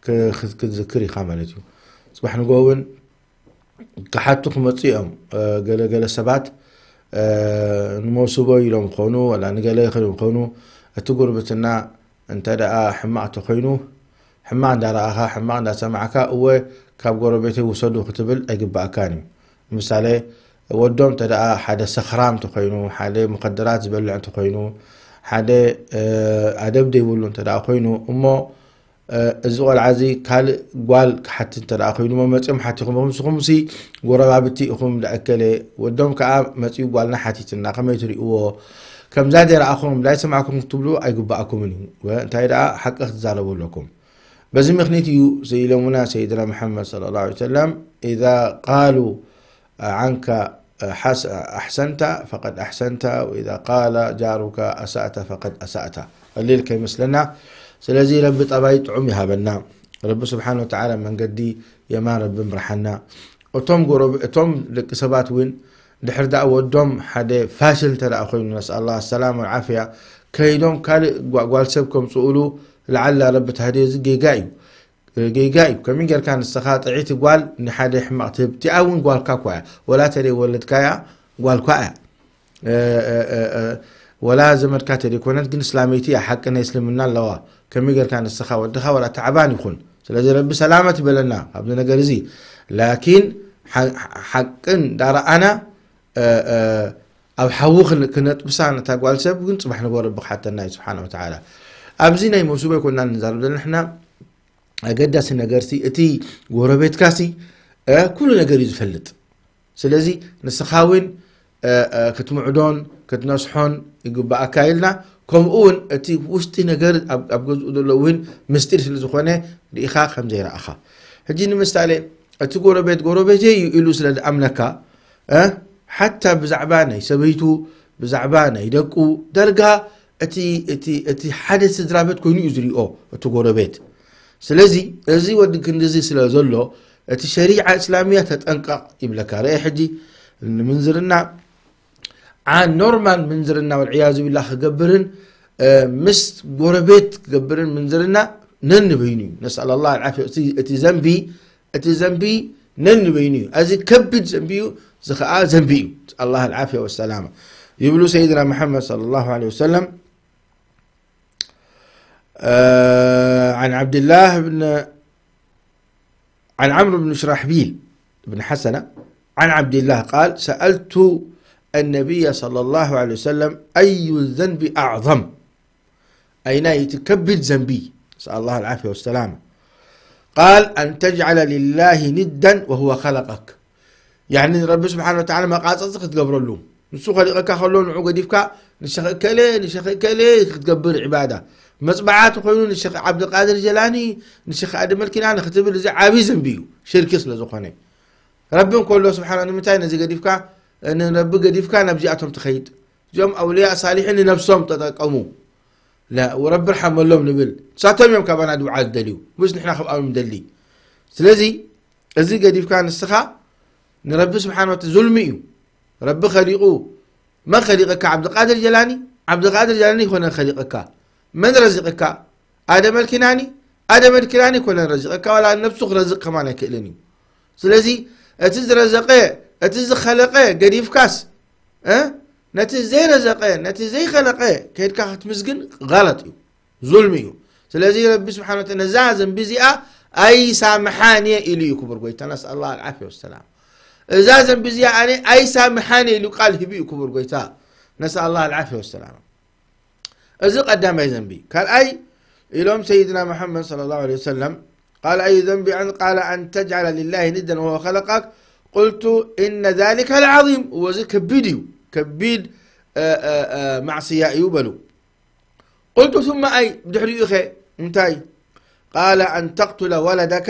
ክ-፣ ክት-፣ ክትዝክር ኢኻ ማለት እዩ። ጽባሕ ንግሆ እውን ክሓቱ ክመፁ እዮም። ገለገለ ሰባት ንመውስቦ ኢሎም ይኾኑ፣ ወላ ንገለ ይኾኑ፣ እቲ ጉርብትና እንተ ደኣ ሕማቕ ተኾይኑ፣ ሕማቕ እንዳረኣኻ፣ ሕማቕ እንዳሰማዕካ፣ እወ፣ ካብ ጎረቤተይ ውሰዱ ክትብል ኣይግባኣካን እዩ። ንምሳሌ፣ ወዶም እንተ ደኣ ሓደ ሰኽራም ተኾይኑ፣ ሓደ ሙኸደራት ዝበልዕ እንተኾይኑ፣ ሓደ ኣደብ ዘይብሉ እንተ ደኣ ኮይኑ፣ እሞ እዚ ቆልዓ እዚ ካልእ ጓል ክሓትት እንተ ደኣ ኮይኑ፣ መመፅኦም ሓቲኹም፣ ንስኹምሲ ጎረባብቲ ኢኹም፣ ደኣከለ ወዶም ከኣ መፂኡ ጓልና ሓቲትና፣ ከመይ ትሪእዎ? ከምዛ ዘይረኣኹም እንዳይሰማዕኩም ክትብሉ ኣይግባኣኩምን እዩ። እንታይ ደኣ ሓቂ ክትዛረቡ ኣለኩም። በዚ ምኽኒት እዩ ኢሎምና ሰይድና መሓመድ ሰለላሁ ዐለይሂ ወሰለም፣ ኢዛ ቃሉ ዓንካ ሓስ-፣ ኣሕሰንተ ፈቀድ ኣሕሰንተ፣ ወኢዛ ቃለ ጃሩካ ኣሳእተ ፈቀድ ኣሳእተ። ቀሊል ከይመስለና። ስለዚ ረቢ ጠባይ ጥዑም ይሃበና። ረቢ ስብሓን ወተዓላ መንገዲ የማን ረቢ ምርሓና። እቶም ጎረብ-፣ እቶም ደቂ ሰባት እውን ድሕር ደኣ ወዶም ሓደ ፋሽል እንተ ደኣ ኮይኑ፣ ነስኣል ኣላህ ሰላም ወልዓፍያ፣ ከይዶም ካልእ ጓ-፣ ጓል ሰብ ከምፅኡሉ ለዓላ ረቢ ተሃድዮ፣ እዚ ጌጋ እዩ። ጌጋ እዩ። ከመይ ጌርካ ንስኻ ጥዕይቲ ጓል ንሓደ ሕማቕ ትህብ? እቲኣ እውን ጓልካ እኳ እያ። ወላ ተደይ ወለድካያ ጓልኳ እያ። እ፣ እ፣ እ፣ እ፣ ወላ ዘመድካ ተደይኮነት፣ ግን እስላመይቲ እያ፣ ሓቂ ናይ እስልምና ኣለዋ። ከመይ ጌርካ ንስኻ ወድኻ ወላ ተዓባን ይኹን። ስለዚ ረቢ ሰላመት ይበለና ኣብዚ ነገር እዚ። ላኪን ሓ-፣ ሓቅን ዳረኣና፣ እ፣ እ፣ ኣብ ሓዊ ክን-፣ ክነጥብሳ ነታ ጓል ሰብ ግን ጽባሕ ንጎ ረቢ ክሓተና እዩ ስብሓነ ወተዓላ። ኣብዚ ናይ መውስቦ ኣይኮንና ንዛረብ ዘለና ንሕና። ኣገዳሲ ነገርሲ እቲ ጎረቤትካሲ፣ እ፣ ኩሉ ነገር እዩ ዝፈልጥ። ስለዚ ንስኻ እውን፣ እ፣ እ፣ ክትምዕዶን ክትነስሖን ይግባኣካ ኢልና፣ ከምኡ እውን እቲ ውሽጢ ነገር ኣብ፣ ኣብ ገዝኡ ዘሎ እውን ምስጢር ስለ ዝኾነ ርኢኻ ከም ዘይረኣኻ። ሕጂ ንምሳሌ እቲ ጎረቤት ጎረቤተይ እዩ ኢሉ ስለ ዝኣምነካ፣ እ፣ ሓታ ብዛዕባ ናይ ሰበይቱ፣ ብዛዕባ ናይ ደቁ፣ ዳርጋ እቲ፣ እቲ፣ እቲ ሓደ ስድራ ቤት ኮይኑ እዩ ዝሪኦ እቲ ጎረቤት። ስለዚ እዚ ወዲ ክንድዚ ስለ ዘሎ፣ እቲ ሸሪዓ እስላምያ ተጠንቀቕ ይብለካ። ርአ ሕጂ ንምንዝርና፣ ዓ-፣ ኖርማል ምንዝርና ወልዕያዙ ቢላህ ክገብርን፣ እ፣ ምስ ጎረቤት ክገብርን ምንዝርና ነንበይኑ እዩ። ነስኣል ኣላህ ኣልዓፍያ። እቲ፣ እቲ ዘንቢ፣ እቲ ዘንቢ ነንበይኑ እዩ። እዚ ከቢድ ዘንቢ እዩ፣ እዚ ኸዓ ዘንቢ እዩ። ኣላህ ኣልዓፍያ ወሰላማ። ይብሉ ሰይድና መሓመድ ሰለላሁ ዐለይሂ ወሰለም፣ እ፣ عن عبد الله بن عن عمرو بن شراحبيل بن حسنة عن عبد الله قال: سألت النبي صلى الله عليه وسلم: أي الذنب أعظم؟ أين يتكبد ذنبي؟ نسأل الله العافية والسلامة. قال: أن تجعل لله ندا وهو خلقك. ያኒ ረቢ ስብሓን ወተዓላ መቃፀፂ ክትገብረሉ፣ ንሱ ከሊቐካ ከሎ ንዑ ገዲፍካ ንሸኽ እከሌ ንሸኽ እከሌ ክትገብር ዒባዳ፣ መፅበዓ ተኮይኑ ንሸኽ ዓብድልቃድር ጀላኒ፣ ንሸኽ ኣደመልኪና ንክትብል፣ እዚ ዓብዪ ዘንቢ እዩ፣ ሽርኪ ስለ ዝኾነ። ረቢ እንከሎ ስብሓን፣ ንምንታይ ነዚ ገዲፍካ፣ ንረቢ ገዲፍካ ናብዚኣቶም ትኸይድ? እዚኦም ኣውልያ ሳሊሒን ንነብሶም ተጠቀሙ። ላ፣ ረቢ ርሓመሎም ንብል። ንሳቶም እዮም ካባና ድውዓ ዝደልዩ፣ ምስ ንሕና ካብኣም ንደሊ። ስለዚ እዚ ገዲፍካ ንስኻ ንረቢ ስብሓን ወተ-፣ ዙልሚ እዩ። ረቢ ኸሊቑ፣ መን ኸሊቐካ? ዓብድቃድር ጀላኒ? ዓብድቃድር ጀላኒ ይኮነ ኸሊቐካ። መን ረዚቕካ? ኣደም ኣልኪናኒ? ኣደም ኣልኪናኒ ይኮነ ረዚቐካ፣ ዋላ ነብሱ ክረዝቕ ከማን ኣይክእልን እዩ። ስለዚ እቲ ዝረዘቐ፣ እቲ ዝኸለቐ ገዲፍካስ፣ እ? ነቲ ዘይረዘቐ፣ ነቲ ዘይኸለቐ ከይድካ ክትምስግን ጋለጥ እዩ፣ ዙልሚ እዩ። ስለዚ ረቢ ስብሓን ወተዓላ ነዛ ዘንቢ እዚኣ ኣይሳምሓን እየ ኢሉ እዩ ክቡር ጎይታ። ነስኣል ኣላህ ኣልዓፍያ ወሰላም። እዛ ዘንቢ እዚኣ ኣነ ኣይሳምሓን እየ ኢሉ ቃል ሂቡ እዩ ክቡር ጎይታ። ነስኣል ኣላህ ኣልዓፍያ ወሰላም። እዚ ቀዳማይ ዘንቢ። ካልኣይ ኢሎም ሰይድና መሓመድ ሰለላሁ ዐለይሂ ወሰለም፣ قال: أي ذنب أن-، قال: أن تجعل لله ندا وهو خلقك. قلت: إن ذلك لعظيم. እወ፣ እዚ ከቢድ እዩ፣ ከቢድ፣ እ፣ እ፣ እ፣ ማዕስያ እዩ በሉ። قلت: ثم أي؟ ብድሕሪኡ ኸ እንታይ? قال: أن تقتل ولدك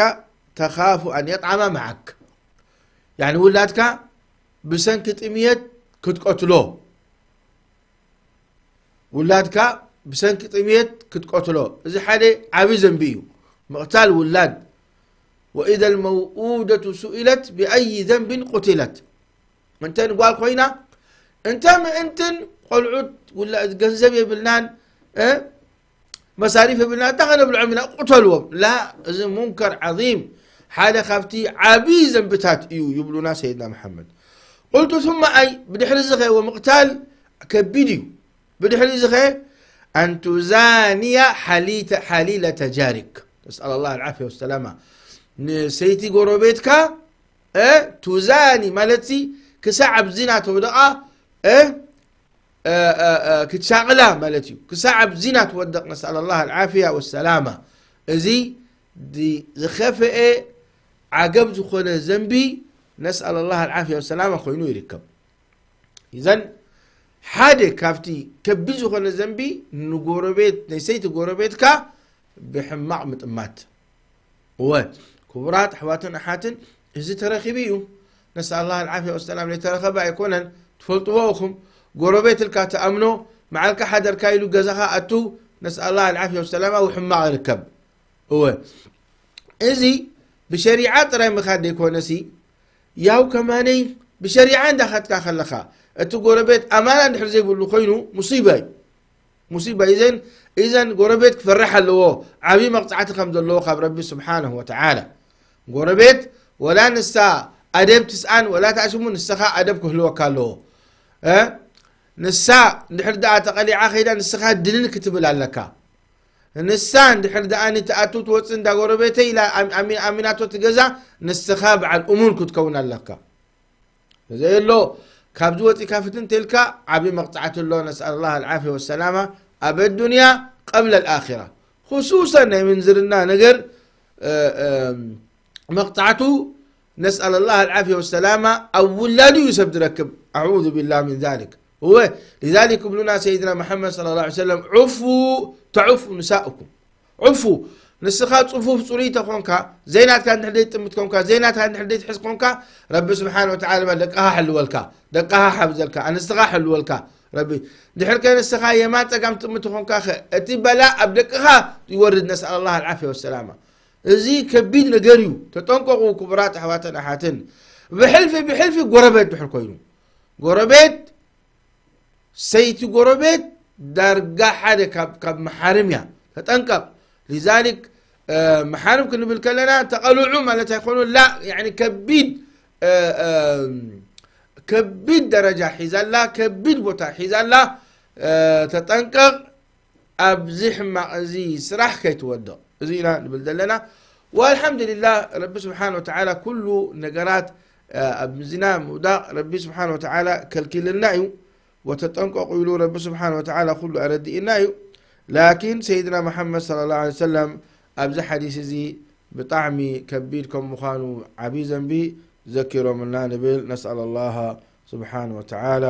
تخاف أن يطعم معك. ያኒ ውላድካ ብሰንኪ ጥምየት ክትቀትሎ። ውላድካ ብሰንኪ ጥምየት ክትቀትሎ፣ እዚ ሓደ ዓቢ ዘንቢ እዩ። ምቕታል ውላድ። وإذا الموءودة سئلت بأي ذنب قتلت. እንተ ንጓል ኮይና፣ እንተ ምእንትን ቆልዑት ውላ-፣ ገንዘብ የብልናን፣ እ፣ መሳሪፍ የብልናን፣ እንታይ ከነብልዖም ኢና? ቅተልዎም። ላ፣ እዚ ሙንከር ዓዚም፣ ሓደ ካብቲ ዓብዪ ዘንብታት እዩ ይብሉና ሰይድና መሓመድ። قلت ثم أي؟ ብድሕሪ እዚ ኸ ወምቕታል ከቢድ እዩ። ብድሕሪ እዚ ኸ أن تزاني حليلة جارك. نسأل الله العافية والسلامة. ንሰይቲ ጎረቤትካ እ ቱዛኒ ማለት ሲ ክሳዕ ኣብ ዚና ተወደቓ እ ክትሻቕላ ማለት እዩ። ክሳዕ ኣብ ዚና ትወደቕ። ነስኣል ኣላህ ኣልዓፍያ ወሰላማ። እዚ ዝኸፍአ ዓገብ ዝኾነ ዘንቢ ነስኣል ኣላህ ኣልዓፍያ ወሰላማ ኮይኑ ይርከብ። ኢዘን ሓደ ካብቲ ከቢድ ዝኾነ ዘንቢ ንጎረቤት ናይ ሰይቲ ጎረቤትካ ብሕማቕ ምጥማት። እወ ክቡራት ኣሕዋትን ኣሓትን፣ እዚ ተረኺቡ እዩ። ነስኣል ኣላህ ኣልዓፍያ ወሰላም። ዘይተረኸበ ኣይኮነን፣ ትፈልጥዎ ኢኹም። ጎረቤት ኢልካ ትኣምኖ፣ መዓልካ ሓደርካ ኢሉ ገዛኻ ኣቱ፣ ነስኣል ኣላህ ኣልዓፍያ ወሰላም፣ ኣብ ሕማቕ ይርከብ። እወ እዚ ብሸሪዓ ጥራይ ምኻድ ዘይኮነሲ፣ ያው ከማነይ ብሸሪዓ እንዳኸድካ ከለኻ፣ እቲ ጎረቤት ኣማና እንድሕር ዘይብሉ ኮይኑ ሙሲባ እዩ። ሙሲባ። ኢዘን ኢዘን ጎረቤት ክፈርሕ ኣለዎ፣ ዓብዪ መቕጻዕቲ ከም ዘለዎ ካብ ረቢ ስብሓንሁ ወተዓላ። ጎረቤት ወላ ንሳ ኣደብ ትስኣን ወላ ትኣሽሙ፣ ንስኻ ኣደብ ክህልወካ ኣለዎ። እ ንሳ እንድሕር ደኣ ተቐሊዓ ከይዳ፣ ንስኻ ድንን ክትብል ኣለካ። ንሳ እንድሕር ደኣ ንትኣቱ ትወጽእ እንዳ ጎረቤተይ ኢላ ኣም- ኣሚ- ኣሚናቶ ትገዛ፣ ንስኻ በዓል እሙን ክትከውን ኣለካ። ዘየሎ ካብዚ ወፂካ ፍትን ተልካ ዓብዪ መቕፃዕቲ ኣሎ። ነስኣል ላህ ኣልዓፍያ ወሰላማ ኣብ ኣዱንያ ቀብለ ልኣኪራ። ክሱሰን ናይ ምንዝርና ነገር እ፣ እ፣ መቕፃዕቱ ነስኣል ላህ ኣልዓፍያ ወሰላማ ኣብ ውላዱ እዩ ሰብ ዝረክብ። ኣዑዙ ቢላህ ምን ዛሊክ። እወ ሊዛሊክ እብሉና ሰይድና መሓመድ ሰለላሁ ዐለይሂ ወሰለም፣ ዑፉ ተዑፉ ንሳኡኩም። ዑፉ፣ ንስኻ ጽፉፍ ጽሩይ ተኾንካ፣ ዘይናትካ እንድሕር ዘይትጥምት ኮንካ፣ ዘይናትካ እንድሕር ዘይትሕዝ ኮንካ፣ ረቢ ስብሓን ወተዓላ ድማ ደቅኻ ሕልወልካ፣ ደቅኻ ሓብዘልካ፣ ኣንስትኻ ሕልወልካ። ረቢ ድሕር ከ ንስኻ የማን ጸጋም ትጥምት ኮንካ ኸ፣ እቲ በላ ኣብ ደቅኻ ይወርድ። ነስኣል ኣላህ ኣልዓፍያ ወሰላማ። እዚ ከቢድ ነገር እዩ። ተጠንቀቑ ክቡራት ኣሕዋትን ኣሓትን። ብሕልፊ ብሕልፊ ጎረቤት ድሕር ኮይኑ፣ ጎረቤት ሰይቲ ጎረቤት ዳርጋ ሓደ ካብ ካብ መሓርም እያ። ተጠንቀቕ። ሊዛሊክ እ፣ መሓርም ክንብል ከለና ተቐልዑ ማለት ኣይኮኑ። ላ ያኒ ከቢድ እ፣ እ፣ ከቢድ ደረጃ ሒዛላ፣ ከቢድ ቦታ ሒዛላ። እ፣ ተጠንቀቕ። ኣብዚ ሕማቕ እዚ ስራሕ ከይትወድቕ፣ እዚ ኢና ንብል ዘለና። ወኣልሓምዱሊላህ ረቢ ስብሓን ወተዓላ ኩሉ ነገራት እ፣ ኣብ ዝና ምውዳቕ ረቢ ስብሓን ወተዓላ ከልኪልና እዩ። ወተጠንቀቑ ኢሉ ረቢ ስብሓን ወተዓላ ኩሉ ኣረድእና እዩ። ላኪን ሰይድና መሓመድ ሰለላሁ ዐለይሂ ወሰለም ኣብዚ ሓዲስ እዚ ብጣዕሚ ከቢድ ከም ምዃኑ ዓብዪ ዘንቢ ዘኪሮምልና ንብል። ነስኣል ኣላህ ስብሓን ወተዓላ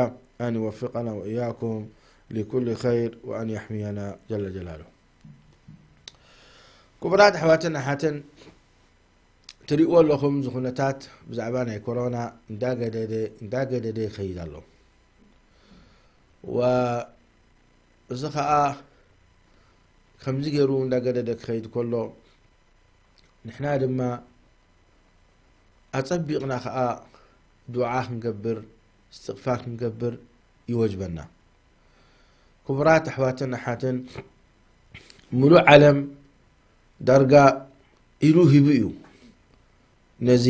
ኣን ይወፍቀና ወእያኩም ሊኩል ኸይር ወኣን የሕምየና ጀለ ጀላሉ። ክቡራት ኣሕዋትን ኣሓትን፣ ትሪእዎ ኣለኹም፣ እዚ ኩነታት ብዛዕባ ናይ ኮሮና እንዳገደደ እንዳገደደ ይኸይድ ኣሎ። ወ እዚ ኸኣ ከምዚ ገይሩ እንዳገደደ ክኸይድ ከሎ፣ ንሕና ድማ ኣጸቢቕና ኸኣ ዱዓ ክንገብር፣ እስትቕፋር ክንገብር ይወጅበና። ክቡራት ኣሕዋትን ኣሓትን፣ ሙሉእ ዓለም ዳርጋ ኢዱ ሂቡ እዩ ነዚ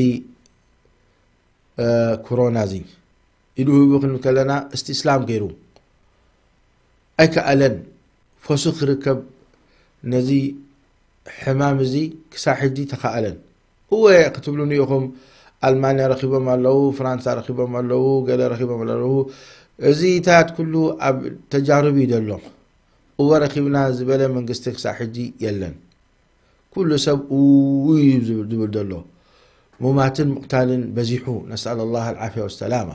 እ፣ ኮሮና እዚ። ኢዱ ሂቡ ክንብል ከለና፣ እስቲ እስላም ገይሩ ኣይከኣለን፣ ፈሱ ክርከብ ነዚ ሕማም እዚ ክሳብ ሕጂ ተኸኣለን። እወ ክትብሉኒ ኢኹም፣ ኣልማንያ ረኺቦም ኣለዉ፣ ፍራንሳ ረኺቦም ኣለዉ፣ ገለ ረኺቦም ኣለዉ። እዚታት ኩሉ ኣብ ተጃርብ እዩ ዘሎ። እወ ረኺብና ዝበለ መንግስቲ ክሳብ ሕጂ የለን። ኩሉ ሰብ እውይ እዩ ዝብል ዝብል ዘሎ። ሙማትን ምቕታልን በዚሑ፣ ነስኣል ኣላህ ኣልዓፍያ ወሰላማ።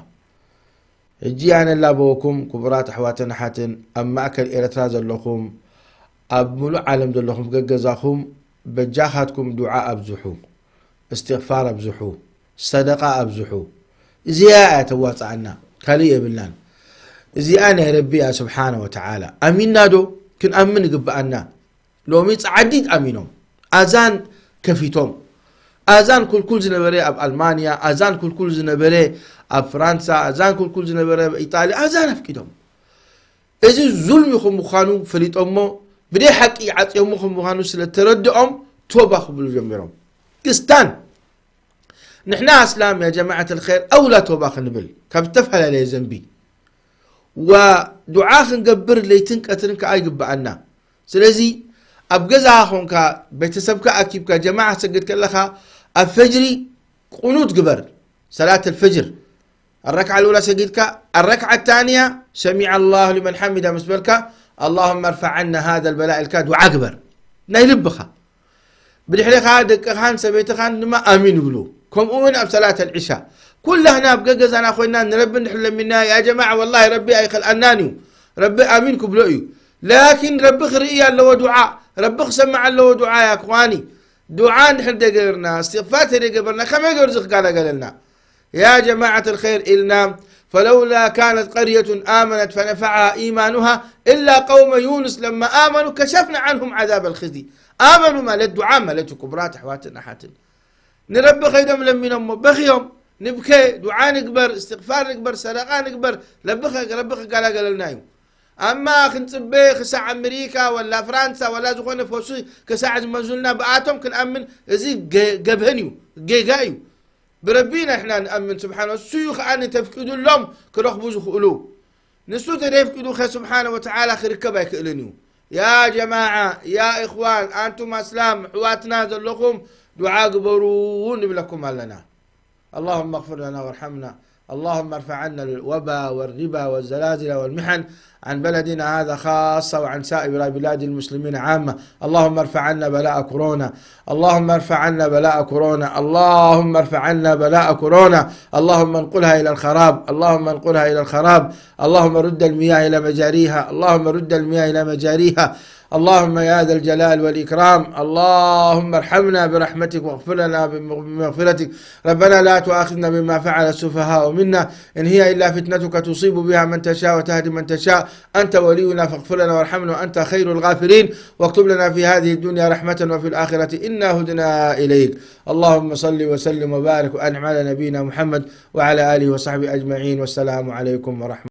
ሕጂ ኣነ ላበወኩም ክቡራት ኣሕዋትን ኣሓትን ኣብ ማእከል ኤረትራ ዘለኹም፣ ኣብ ሙሉእ ዓለም ዘለኹም ገገዛኹም በጃኻትኩም ዱዓ ኣብዝሑ፣ እስትግፋር ኣብዝሑ፣ ሰደቃ ኣብዝሑ። እዚኣ እያ ተዋጽኣና፣ ካልእ የብልናን። እዚኣ ናይ ረቢ እያ ስብሓነ ወተዓላ። ኣሚንና ዶ? ክንኣምን ይግብኣና። ሎሚ ጸዓዲት ኣሚኖም ኣዛን ከፊቶም። ኣዛን ኩልኩል ዝነበረ ኣብ ኣልማንያ፣ ኣዛን ኩልኩል ዝነበረ ኣብ ፍራንሳ፣ ኣዛን ኩልኩል ዝነበረ ኣብ ኢጣልያ ኣዛን ኣፍቂዶም። እዚ ዙልሚ ከም ምዃኑ ፈሊጦሞ፣ ብደይ ሓቂ ዓጽዮሞ ከም ምዃኑ ስለ ተረድኦም ቶባ ክብሉ ጀሚሮም። ክስታን ንሕና ኣስላም ያ ጀማዓት ልኸይር ኣውላ ቶባ ክንብል ካብ ዝተፈላለየ ዘንቢ ወዱዓ ክንገብር ለይትን ቀትርን ከኣ ይግብኣና። ስለዚ ኣብ ገዛኻ ኾንካ ቤተሰብካ ኣኪብካ ጀማዓ ሰግድ ከለኻ ኣብ ፈጅሪ ቁኑት ግበር። ሰላት ልፈጅር ኣረክዓ ልውላ ሰጊድካ ኣረክዓ ታንያ ሰሚዐ ላሁ ሊመን ሓሚዳ ምስ በልካ ኣላሁመ ርፋዕ ዓና ሃዛ ልበላ ኢልካ ዱዓ ግበር ናይ ልብኻ። ብድሕሪኻ ደቅኻን ሰበይትኻን ድማ ኣሚን ይብሉ። ከምኡ እውን ኣብ ሰላት ኣልዒሻ ኩላህና ኣብ ገገዛና ኮይና ንረቢ እንድሕር ለሚና ያ ጀማዓ ወላሂ ረቢ ኣይኸልኣናን እዩ። ረቢ ኣሚን ክብሎ እዩ። ላኪን ረቢ ክርኢ ኣለዎ ዱዓ። ረቢ ክሰምዕ ኣለዎ ዱዓ ያ ክዋኒ። ዱዓ እንድሕር ደገርና እስትግፋር ተደገበርና ከመይ ገይሩ እዚ ክጋላገለልና? يا جماعة الخير إلنا فلولا كانت قرية آمنت فنفعها إيمانها إلا قوم يونس لما آمنوا كشفنا عنهم عذاب الخزي. آمنوا ማለት ዱዓ ማለት እዩ። ክቡራት ኣሕዋትን ኣሓትን ንረቢ ከይዶም ለሚኖሞ በኽዮም ንብከ ዱዓ ንግበር እስትግፋር ንግበር ሰደቃ ንግበር ረቢ ከ- ረቢ ክገላገለልና እዩ። ኣማ ክንጽበ ክሳዕ ኣመሪካ ወላ ፍራንሳ ወላ ዝኾነ ፈሱ ክሳዕ ዝመዙልና ብኣቶም ክንኣምን እዚ ገ- ገብህን እዩ ጌጋ እዩ። ብረቢ ኢና ንሕና ንኣምን ስብሓን እሱ እዩ ከዓ ንተፍቂዱሎም ክረኽቡ ዝኽእሉ። ንሱ ተደፍቂዱ ከ ስብሓነ ወተዓላ ክርከብ ኣይክእልን እዩ። ያ ጀማዓ ያ እኽዋን ኣንቱም ኣስላም ኣሕዋትና ዘለኹም ዱዓ ግበሩ ንብለኩም ኣለና። اللهم اغفر لنا وارحمنا. اللهم ارفع عنا الوبا والربا والزلازل والمحن عن بلدنا هذا خاصة وعن سائر بلاد المسلمين عامة. اللهم ارفع عنا بلاء كورونا. اللهم ارفع عنا بلاء كورونا. اللهم ارفع عنا بلاء كورونا. اللهم انقلها إلى الخراب. اللهم انقلها إلى الخراب. اللهم رد المياه إلى مجاريها. اللهم رد المياه إلى مجاريها. اللهم يا ذا الجلال والإكرام، اللهم ارحمنا برحمتك واغفر لنا بمغفرتك. ربنا لا تؤاخذنا بما فعل السفهاء منا، إن هي إلا فتنتك تصيب بها من تشاء وتهدي من تشاء، أنت ولينا فاغفر لنا وارحمنا وأنت خير الغافرين، واكتب لنا في هذه الدنيا رحمة وفي الآخرة إنا هدنا إليك. اللهم صل وسلم وبارك وأنعم على نبينا محمد وعلى آله وصحبه أجمعين، والسلام عليكم ورحمة